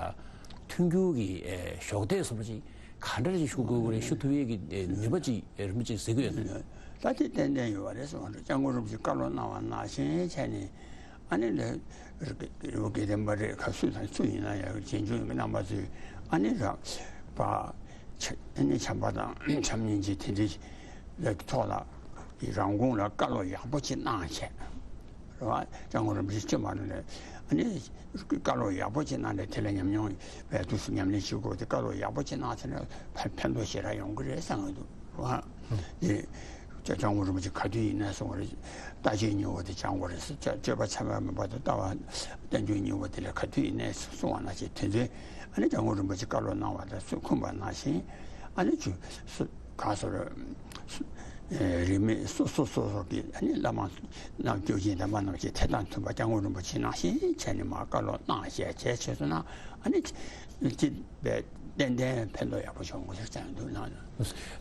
མཐུན་འགྱུར་གྱི་ཨེ་གཞོགས་འདེགས་སོགས་པ་ཅིག་ག་འདྲ་ཅིག་ཞུ་དགོས་ཀྱི་རེད། ཞུ་ཐུབ་ཡས་ཀྱི་ཨེ་ནུས་པ་ཅིག་ཨེ་རིན་པོ་ཆེས་གཟིགས་ཀྱི་ཡོད་ན། ད་དེ་ཏན་ཏན་ཡོད་པ་རེད་གསུངས་པ་འདྲ། སྐྱབས་མགོན་རིན་པོ་ཆེས་བཀའ་སློབ་གནང་བ་ནང་བཞིན་བྱས་ནས། ཨ་ནི་ལས་རི་བོ་དགེ་ལྡན་པ་རེད། ག་སུ་དང་སུ་ཡིན་ན་ཡང་རྗེས་འཇུག་གི་རྣམ་པ་ཚོས་ཨ་ནི་རང་པ་ཨ་ནི་བྱམས་པ་དང་བྱམས་སྙིང་རྗེ་དེ་འདྲའི་ལ་ཐོག་ལ་རང་ཁོང་ལ་བཀའ་སློབ་ཡག་པོ་ཅིག་གནང་བྱས་རེད་བ། སྐྱབས་མགོན་རིན་པོ་ཆེ་སྤྱི་མ་རེད་ལས་ཨ་ནི་བཀའ་སློབ་ཡག་པོ་ཅིག་གནང་ནས་དེ་ལ་ཉམས་མྱོང་བས་དུས་སུ་ཉམས་ལེན་བྱེད་དགོས་ཏེ་བཀའ་སློབ་ཡག་པོ་ཅིག་གནང་ཚར་ན་ཕན་ཕན་ཐོགས་ཞེ་དྲག་ཡོང་གི་རེད་བསམ་གྱི་འདུག་རེད་བ། དེ། སྐྱབས་མགོན་རིན་པོ་ཆེ་ག་དུས་ཡིན་ནའི་གསུང་བ་རེད། ལྟ་བྱེད་གཉིས་པོ་དེ་སྦྱང་དགོས་རེད་ཟེར། སྤྱོད་པ་ཚད་མས་མི་འབད་པ་དང་ལྟ་བ་རྟེན་འབྱུང་གཉིས་པོ་དེ་ལ་ག་དུས་ཡིན་ནའི་གསུང་བ་ནང་བཞིན་དེ་ཚོའི་ཨ་ནི་སྐྱབས་མགོན་རིན་པོ་ཆེ་བཀའ་སློབ་གནང་བ་དང་སུ་འཁུམས་པ་ནང་བཞིན་ཨ་ནི་ཆུ་སུ་ག་སོ་རེད། རིས་མེད་སོ་སོ་སོ་སོ་གི་ཨ་ནི་བླ་མ་རྣམས་སྐྱོ་ཅན་དམ་པ་རྣམས་ཀྱི་ཐད་གཏོང་མཐུན་པ་སྐྱབས་མགོན་རིན་པོ་ཆེ་ནང་བཞིན་བྱས་ནས་མར་བཀའ་སློབ་གནང་བྱས་བྱས་བྱས་སོང་ན་ཨ་ནི་ཅི་བས་ཏན་ཏན་ཕན་ཐོགས་ཡག་པོ་བྱུང་དགོས་ཟེར་བསམ་འདུག་ལགས།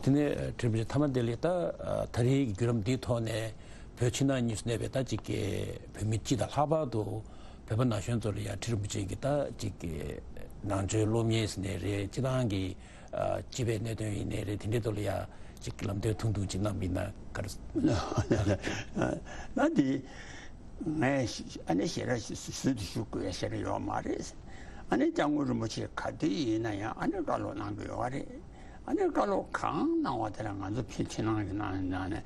དེ་ནས་ཁྲི་རིན་པོ་ཆེ་ཐ་མ་དེ་ལས་ད་ད་རེས་ཀྱི་བརྒྱུད་རིམ་འདིའི་ཐོག་ནས་བོད་ཕྱི་ནང་གཉིས་སུ་གནས་པའི་ད་ཅིག་གི་བོད་མི་སྤྱི་དང་ལྷག་པར་དུ་བོད་པ་ན་གཞོན་ཚོ་ལ་ཡང་ཁྲི་རིན་པོ་ཆེ་གི་ད་ཅིག་གི་ནང་ཆོས་སློབ་གཉེར་ཟེར་ནའི་རེད། སྤྱི་བཏང་གི་སྤྱི་པའི་གནད་དོན་ཡིན་ནའི་རེད། དེ་འདྲའི་ཐོག་ལ་ཡང་ཅིག་ལམ་སྟོན་ཐུང་ཐུང་ཅིག་གནང་བ་ཡིན་ན་ག་རེ། ན་དེ། ངས་ཨ་ནི་ཞེ་དྲག་ཟུར་དུ་ཞུ་དགོས་ཡ་ཞེ་དྲག་ཡོད་མ་རེད། ཨ་ནི་སྐྱབས་མགོན་རིན་པོ་ཆེ་ག་དུས་ཡིན་ན་ཡང་ཨ་ནི་བཀའ་སློབ་གནང་གི་ཡོད་རེད། ཨ་ནི་བཀའ་སློབ་གང་གནང་བ་དེ་ལ་ང་ཚོ་ཕྱི་ཕྱི་ནང་གི་ནང་ནང་ནས་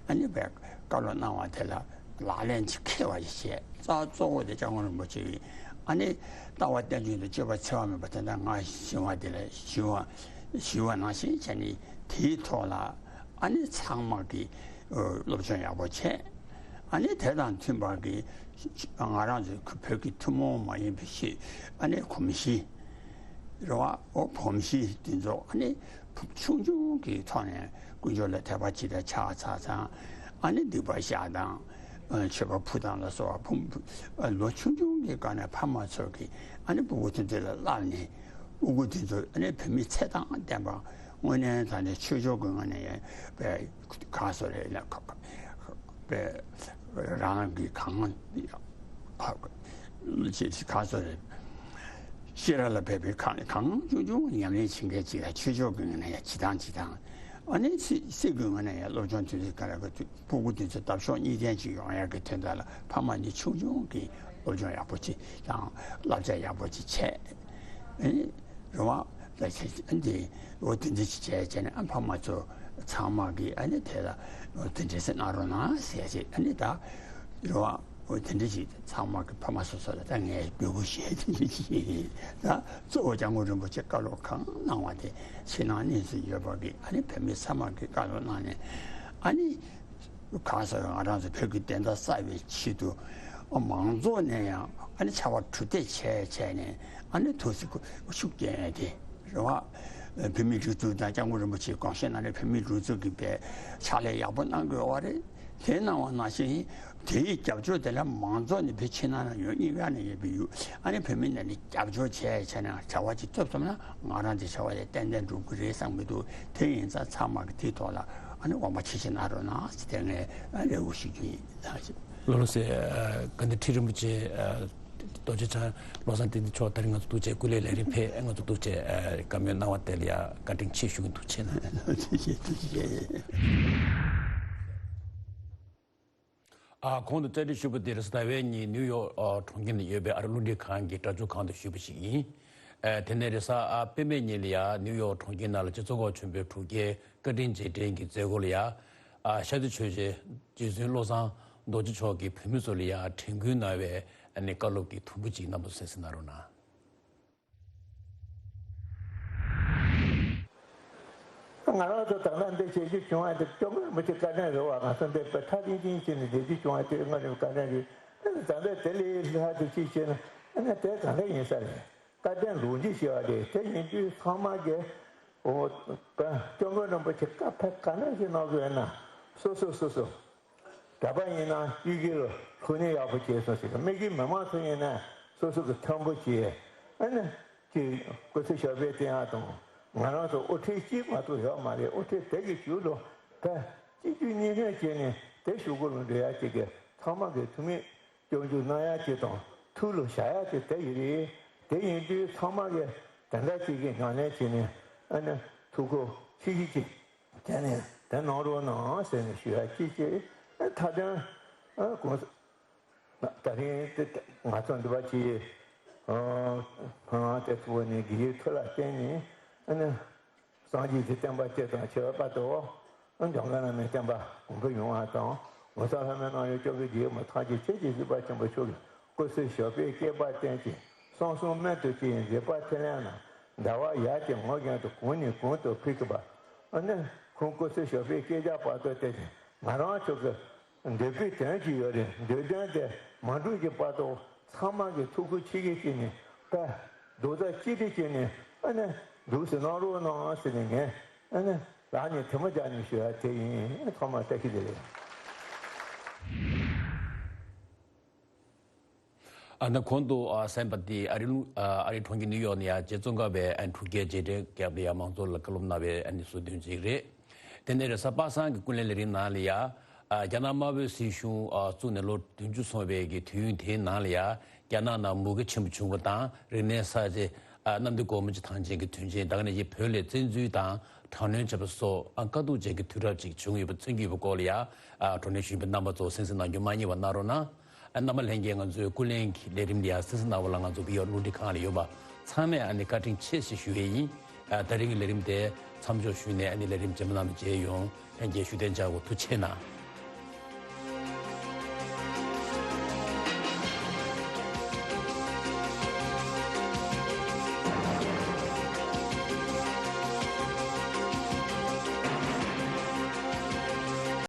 ཨ་ནི་བཀའ་སློབ་གནང་བ་དེ་ལ་ལག་ལེན་གྱི་མཁས་པ་ཞིག་བྱས། རྩ་གཙོ་བོ་དེ་སྐྱབས་མགོན་རིན་པོ་ཆེ་གིས་ཨ་ནི་ལྟ་བ་རྟེན་འབྱུང་དང་སྤྱོད་པ་འཚེ་བ་མེད་པ་དེ་འདྲ་ང་ཞི་བ་དེ་ལ་ཞི་བ་ཞི་བ་ནང་བཞིན་བྱས་ནས་དེའི་ཐོག་ལ་ཨ་ནི་ཚང་མ་གིས་སློབ་སྦྱོང་ཡག་པོ་བྱས། ཨ་ནི་དེ་དང་མཐུན་པ་གི་ང་རང་ཚོའི་བོད་ཀྱི་ཐུན་མོང་མ་ཡིན་པའི་ཤེས། ཨ་ནི་གོམས་གཤིས་རེད་བ། འོ་གོམས་གཤིས་དེ་ཚོ་ཨ་ནི་ཆུང་ཆུང་གི་ཐོག་ནས་དཀོན་མཆོག་ལ་དད་པ་ཇི་ལྟར་ཆགས་ཚར་ཙང་། ཨ་ནི་སྡིག་པ་བཤགས་དང་། མཆོད་པ་ཕུལ་དང་ལ་སོགས་པ་ཕུ། ལོ་ཆུང་ཆུང་གི་སྒང་ནས་ཕ་མ་ཚོ་གིས་ཨ་ནི་སྤུ་གུ་དེ་ཚོ་ལ་བསླབས་ནས། སྤུ་གུ་དེ་ཚོ་ཨ་ནི་བོད་མི་ཚད་དང་ལྡན་པ། དངོས་གནས་དྲང་གནས་ཆོས་ཕྱོགས་ཀྱི་ངོས་ནས་ཡང་པའི་གང་སོ་རེད་ལ། པའི་རང་གི་གང་ཅེས་གང་སོ་རེད། ཤེས་རབ་ལ་ཕེབས་པའི་གང་གང་ཆུང་ཆུང་ཉམས་ལེན་བྱེད་མཁན་ཅིག་ལ་ཆོས་ཕྱོགས་ཀྱི་ངོས་ནས་ཡང་བྱེད་སྟངས་བྱེད་སྟངས། ཨ་ནི་སི་སི་གི་ངོས་ནས་ཡང་སློབ་སྦྱོང་དུས་ཚོད་ག་རེ་ག་དུས། སྤུ་གུ་དེ་ཚོ་འདབ་གཤོག་གཉིས་ལྡན་ཅིག་ཡོང་ཡག་གི་དོན་དག་ལ་ཕ་མ་ནི་ཆུང་ཆུང་གིས་སློབ་སྦྱོང་ཡག་པོ་ཅིག་དང་བསླབ་བྱ་ཡག་པོ་ཅིག་བྱས། ཨེ་རེད་བ། ལ་ཆེ་ཨ་འདི་འོ་དེ་འདྲ་ཅིག་བྱས་བྱས་ནས། ཨ་ཕ་མ་ཚོ་ཚང་མ་གིས་ཨ་ནི་དེ་ལ་འོ་དེ་འདྲ་ཟེར་གནང་རོགས་གནང་ཟེར་ཅིག་ཨ་ནི་ད་རེད་བ། འོ་དེ་འདྲ་ཅིག་ཚང་མ་གི་ཕ་མ་སོ་སོ་ལ་ད་ངས་འབོད་སྐུལ་ཞུ་ཡ་དེ་འདྲ་ཅིག་ད་གཙོ་བོ་སྐྱབས་མགོན་རིན་པོ་ཆེ་བཀའ་སློབ་གང་གནང་བ་དེ་ཕྱི་ནང་གཉིས་སུ་ཡོད་པ་གི་ཨ་ནི་བོད་མི་ཚང་མ་གི་བཀའ་སློབ་གནང་ནས། ཨ་ནི་གང་ཟེར། ང་རང་ཚོ་བོད་ཀྱི་བདེན་མཐའ་གསལ་བའི་ཆེད་དུ་མང་ཚོགས་ནས་ཡང་ཨ་ནི་ཕྱར་བ་གྲུ་འདེགས་བྱས་བྱས་ནས་ཨ་ནི་ཐུགས་སུ་ཤུགས་རྐྱེན་དེ་རེད་བ། བོད་མིའི་སྒྲིག་འཛུགས་དང་སྐྱབས་མགོན་རིན་པོ་ཆེའི་དགོངས་བཞེད་གནང་ནས་བོད་མིའི་སྒྲིག་འཛུགས་ཀྱི་པའི་ཕྱག་ལས་ཡག་པོ་གནང་དགོས་བ་རེད། དེ་གནང་བ་ནང་བཞིན་དེའི་རྒྱབ་སྐྱོར་དེ་ལ་མང་ཚོགས་ནས་བོད་ཕྱི་ནང་ལ་ཡོད་གཉིས་ཀ་ནས་ཡོད་པའི་ཡུལ་ཨ་ནི་བོད་མི་ནས་ནི་རྒྱབ་སྐྱོར་བྱས་བྱས་ན་བྱ་བ་ཅིག་ཐུབ་སོང་ན་ང་རང་དེ་བྱ་བ་དེ་ཏན་ཏན་འགྲུབ་ཀྱི་རེད་བསམ་གྱི་འདུག་དེ་ཡིན་ཙང་ཚང་མ་གི་དེའི་ཐོག་ལ་ཨ་ནི་དབང་པ་ཆེ་ཆེ་གནང་རོགས་གནང་ཟེར་དེ་ངས་རེ་སྐུལ་ཞུ་རྒྱུ་ཡིན། ལགས་སོ། དགའ་ལྡན་ཁྲི་རིན་པོ་ཆེ། རྡོ་རྗེ་འཆང་བློ་བཟང་བསྟན་འཛིན་མཆོག་ད་རིང་ང་ཚོ་ཐུགས་རྗེ་སྐུ་ལས་ལས་རིམ་ཕེབས་ང་ཚོ་ཐུགས་རྗེ་བཀའ་མོལ་གནང་བ་དེ་ལ་ཡ་བཀའ་དྲིན་ཆེ་ཞུ་གི་འདུག་ཆེ་ན། ཐུགས་རྗེ་ཆེ། ཐུགས་རྗེ་ཆེ། ཨ་གོང་དུ་བཅར་འདྲི་ཞུས་པ་དེ་རེས་གཟའ་ཟླ་བའི་ཉིན་ནིའུ་ཡོག་ཨ་གྲོང་ཁྱེར་ནང་ཡོད་པའི་ཨ་རི་རླུང་འཕྲིན་ཁང་གི་སྒྲ་སྒྱུར་ཁང་དུ་ཞུས་པ་ཞིག་ཡིན། ཨ་དེ་ནས་རེས་གཟའ་ཨ་སྤེན་པའི་ཉིན་ལ་ཡ་ནིའུ་ཡོག་གྲོང་ཁྱེར་ནང་ལ་སྤྱི་ཚོགས་ཁག་ཆེན་པོའི་དྲུག་བརྒྱའི་བཀའ་དྲིན་རྗེས་དྲན་གྱི་མཛད་སྒོ་ལ་ཡ། ཨ་ཤཱཀྱ་ཆོས་རྗེ་རྗེ་བཙུན་བློ་བཟང་རྡོ་རྗེ་མཆོག་གིས་བོད་མི་ཚོ་ལ་ཡ་དྲན་སྐུལ་གནང་བའི་ཨ་ནི་བཀའ་སློབ་ཀྱི་དུམ་བུ་གཅིག་རྣམ་པ་ཚོ་གསན་གཟིགས་གནང་རོགས་གནང་། ང་རང་ཚོ་ད་ལྟ་འདི་བྱེད་རྒྱུ་བྱུང་བ་དེ་སྐྱབས་མགོན་རིན་པོ་ཆེ་བཀའ་དྲིན་རེད་བ། ང་ཚོ་འདི་དཔེ་མཐའ་གཅིག་ཏུ་བྱས་ནས་བསྡད་རྒྱུ་བྱུང་བ་དེ་སྐྱབས་མགོན་རིན་པོ་ཆེ་བཀའ་དྲིན་རེད། ད་ལྟ་དེ་ལས་ལྷག་ཏུ་ཅིག་བྱས་ན་ཨ་ནི་དེ་ག་འདྲ་ཡིན་ས་རེད། བཀའ་དྲིན་ལོངས་སྤྱོད་ཞེས་པ་རེད། དེ་ཡིན་དུས་ཚང་མ་གིས་འོ་སྐྱབས་མགོན་རིན་པོ་ཆེ་བཀའ་ཕེབས་ག་འདྲ་ཞིག་གནང་དགོས་ན་སོ་སོ་སོ་སོ། གྲྭ་པ་ཡིན་ན་དབུས་དགེ་ལ་ལྷོ་ནས་ཡག་པོ་བྱས་སོང་ཞིག་དམིགས་བརྒྱུད་མི་མང་ཚོ་ཡིན་ན་སོ་སོ་གི་མཐོན་པོ་བྱས། ཨ་ནི་ཅིག་སྐུ་ཚེ་ཞབས་པད་བརྟན་ཡག་དང་། ང་རང་ཚོ་དབུ་ཁྲིད་གཅིག་མ་གཏོགས་ཡོད་མ་རེད། དབུ་ཁྲིད་དེ་གི་ཞུགས་ལོ་ད་གཅིག་བརྒྱུད་གཉིས་སྟོན་བྱས་ནས་དེ་ཞུགས་སྐུ་ལ་འགྲོ་ཡག་ཅིག་གི་ཚང་མ་གི་ཐུགས་མིག་སྐྱོང་རྒྱུ་གནང་ཡག་ཅིག་དང་ཐུགས་ལ་བཞག་ཡག་ཅིག་དེ་ཡིན་རེད། དེ་ཡིན་དུས་ཚང་མ་གི་དེ་འདྲ་ཅིག་གི་ཉམས་ལེན་བྱས་ནས་ཨ་ནི་ཐུགས་ཁུར་ཆེ་ཆེ་ཅིག་དེ་ནས་དེ་གནང་རོགས་གནང་ཟེར་ནས་ཞུ་ཡ་གཅིག་བྱས། མཐའ་དོན་ཨ་གོང་ས་ད་རིང་དེ་ང་ཚོ་འདི་པ་ཅིག་ཨ་ང་དེ་ཚོ་ནས་དགེ་བའི་མཐུ་ལ་བརྟེན་ནས་ཨ་ནི་སངས་རྒྱས་ཀྱི་བསྟན་པ་སྤྱི་དང་ཆེ་བ་དཔའ་བོ་འཇམ་མགོན་བླ་མའི་བསྟན་པ་གོང་འཕེལ་ཡོང་བ་དང་། ངོ་མཚར་ལྷ་མོའི་རྣམ་གཡོ་སྐྱོབ་པའི་རྒྱལ་མོ་ཐམས་ཅད་ཆོས་ཀྱི་གཟིགས་པ་ཆེན་པོ་མཆོག་གིས་སྐུ་ཚེ་ཞབས་པད་བསྐལ་པར་བརྟན་ཅིང་། གསང་གསུམ་རྨད་དུ་བྱུང་བའི་མཛད་པ་འཕྲིན་ལས་རྣམས་ཟླ་བ་ཡར་གྱི་ངོས་བཞིན་དུ་གོང་ནས་གོང་དུ་འཕེལ་གྱུར་པ། ཨ་ནི་ཁོང་སྐུ་ཚེ་ཞབས་པད་བསྐལ་བརྒྱའི་བར་དུ་བརྟན་ཅིང་། ང་རང་ཚོ་གི་འདོད་པའི་དོན་ཅིག་ཡོད་རེད། འདོད་དོན་དེ་མ་འགྲུབ་ཀྱི་བར་དུ་ཚང་མ་གིས་ཐུགས་ཁུར་ཆེ་གེ་བྱས་ནས་ད་རྡོག་རྩ་གཅིག་སྒྲིལ་བྱས་ནས་ཨ་ནི་འདུག་སེ་གནང་རོགས་གནང་ཟེར་ནས་ངས་ཨ་ནི་ལག་ནས་དེ་མོ་རྒྱག་ནས་ཞུ་ཡ་དེ་ཡིན། ཚང་མ་བཀྲ་ཤིས་བདེ་ལེགས། ཨ་ནི་གོང་དུ་ཨ་གསན་པ་དེ་ཨ་རི་ལུ་ཨ་ཨ་རི་གྲོང་ཁྱེར་ནིའུ་ཡོག་ནས་ཡ་རྗེ་ཙོང་ཁ་པའི་ཨ་དྲུག་བརྒྱའི་རྗེས་དྲན་སྐབས་ལ་ཡ་མང་ཚོགས་ལ་བཀའ་སློབ་གནང་བའི་ཨ་ནི་གཟུགས་འདོན་ཅིག་རེད། དེ་ནས་རེས་གཟའ་པ་སངས་ཀྱི་ཀུན་གླེང་ལས་རིམ་ནང་ལ་ཡ། ཨ་རྒྱ་ནག་དམར་པོའི་སྲིད་གཞུང་ཨ་བཙུགས་ནས་ལོ་བདུན་ཅུ་སོང་བའི་གི་དུས་ཡུན་དེའི་ནང་ལ་ཡ། རྒྱ་ནག་ནང་མུ་གེ་ཆེན་པོ་བྱུང་བ་དང་། རིག་གནས་གསར་བརྗེ། ཨ་གནམ་བདེ་སྒོ་མོ་ཆེ་ཐང་ཆེན་གྱི་དོན་ཆེན། ད་ག་ནང་བཞིན་བོད་ལ་བཙན་འཛུལ་དང་དྲག་གནོན་བྱས་པ་སོགས་ཨ་དཀའ་སྡུག་ཅན་གྱི་དུས་རབས་ཅིག་བྱུང་ཡོད་པ། མཚོན་གྱི་ཡོད་པའི་སྐོར་ལ་ཡ། ཨ་བགྲོ་གླེང་ཞུ་མཁན་རྣམ་པ་ཚོ་གསན་གཟིགས་གནང་རྒྱུ་མ་བསྙེལ་བ་གནང་རོགས་གནང་། ཨ་རྣམ་པ་ལྷན་རྒྱས་ང་ཚོའི་ཀུན་གླེང་གི་ལས་རིམ་འདི་ཡང་གསན་གཟིགས་གནང་བ་ལ་ང་ཚོ་བི་ཨོ་རླུང་འཕྲིན་ཁང་ལ་ཡོད་པ་ཚང་མས་ཨ་ནི་བཀའ་དྲིན་ཆེ་ཞེས་ཞུ་ཡས་ཡིན། ཨ་ད་རིང་གི་ལས་རིམ་དེ་མཚམས་འཇོག་ཞུས་ནས་ཨ་ནི་ལས་རིམ་རྗེས་མ་ནང་ལ་མཇལ་ཡོང་། ལྷན་རྒྱས་བཞུགས་གདན་འཇགས་དགོས། ཐུགས་རྗེ་གནང་།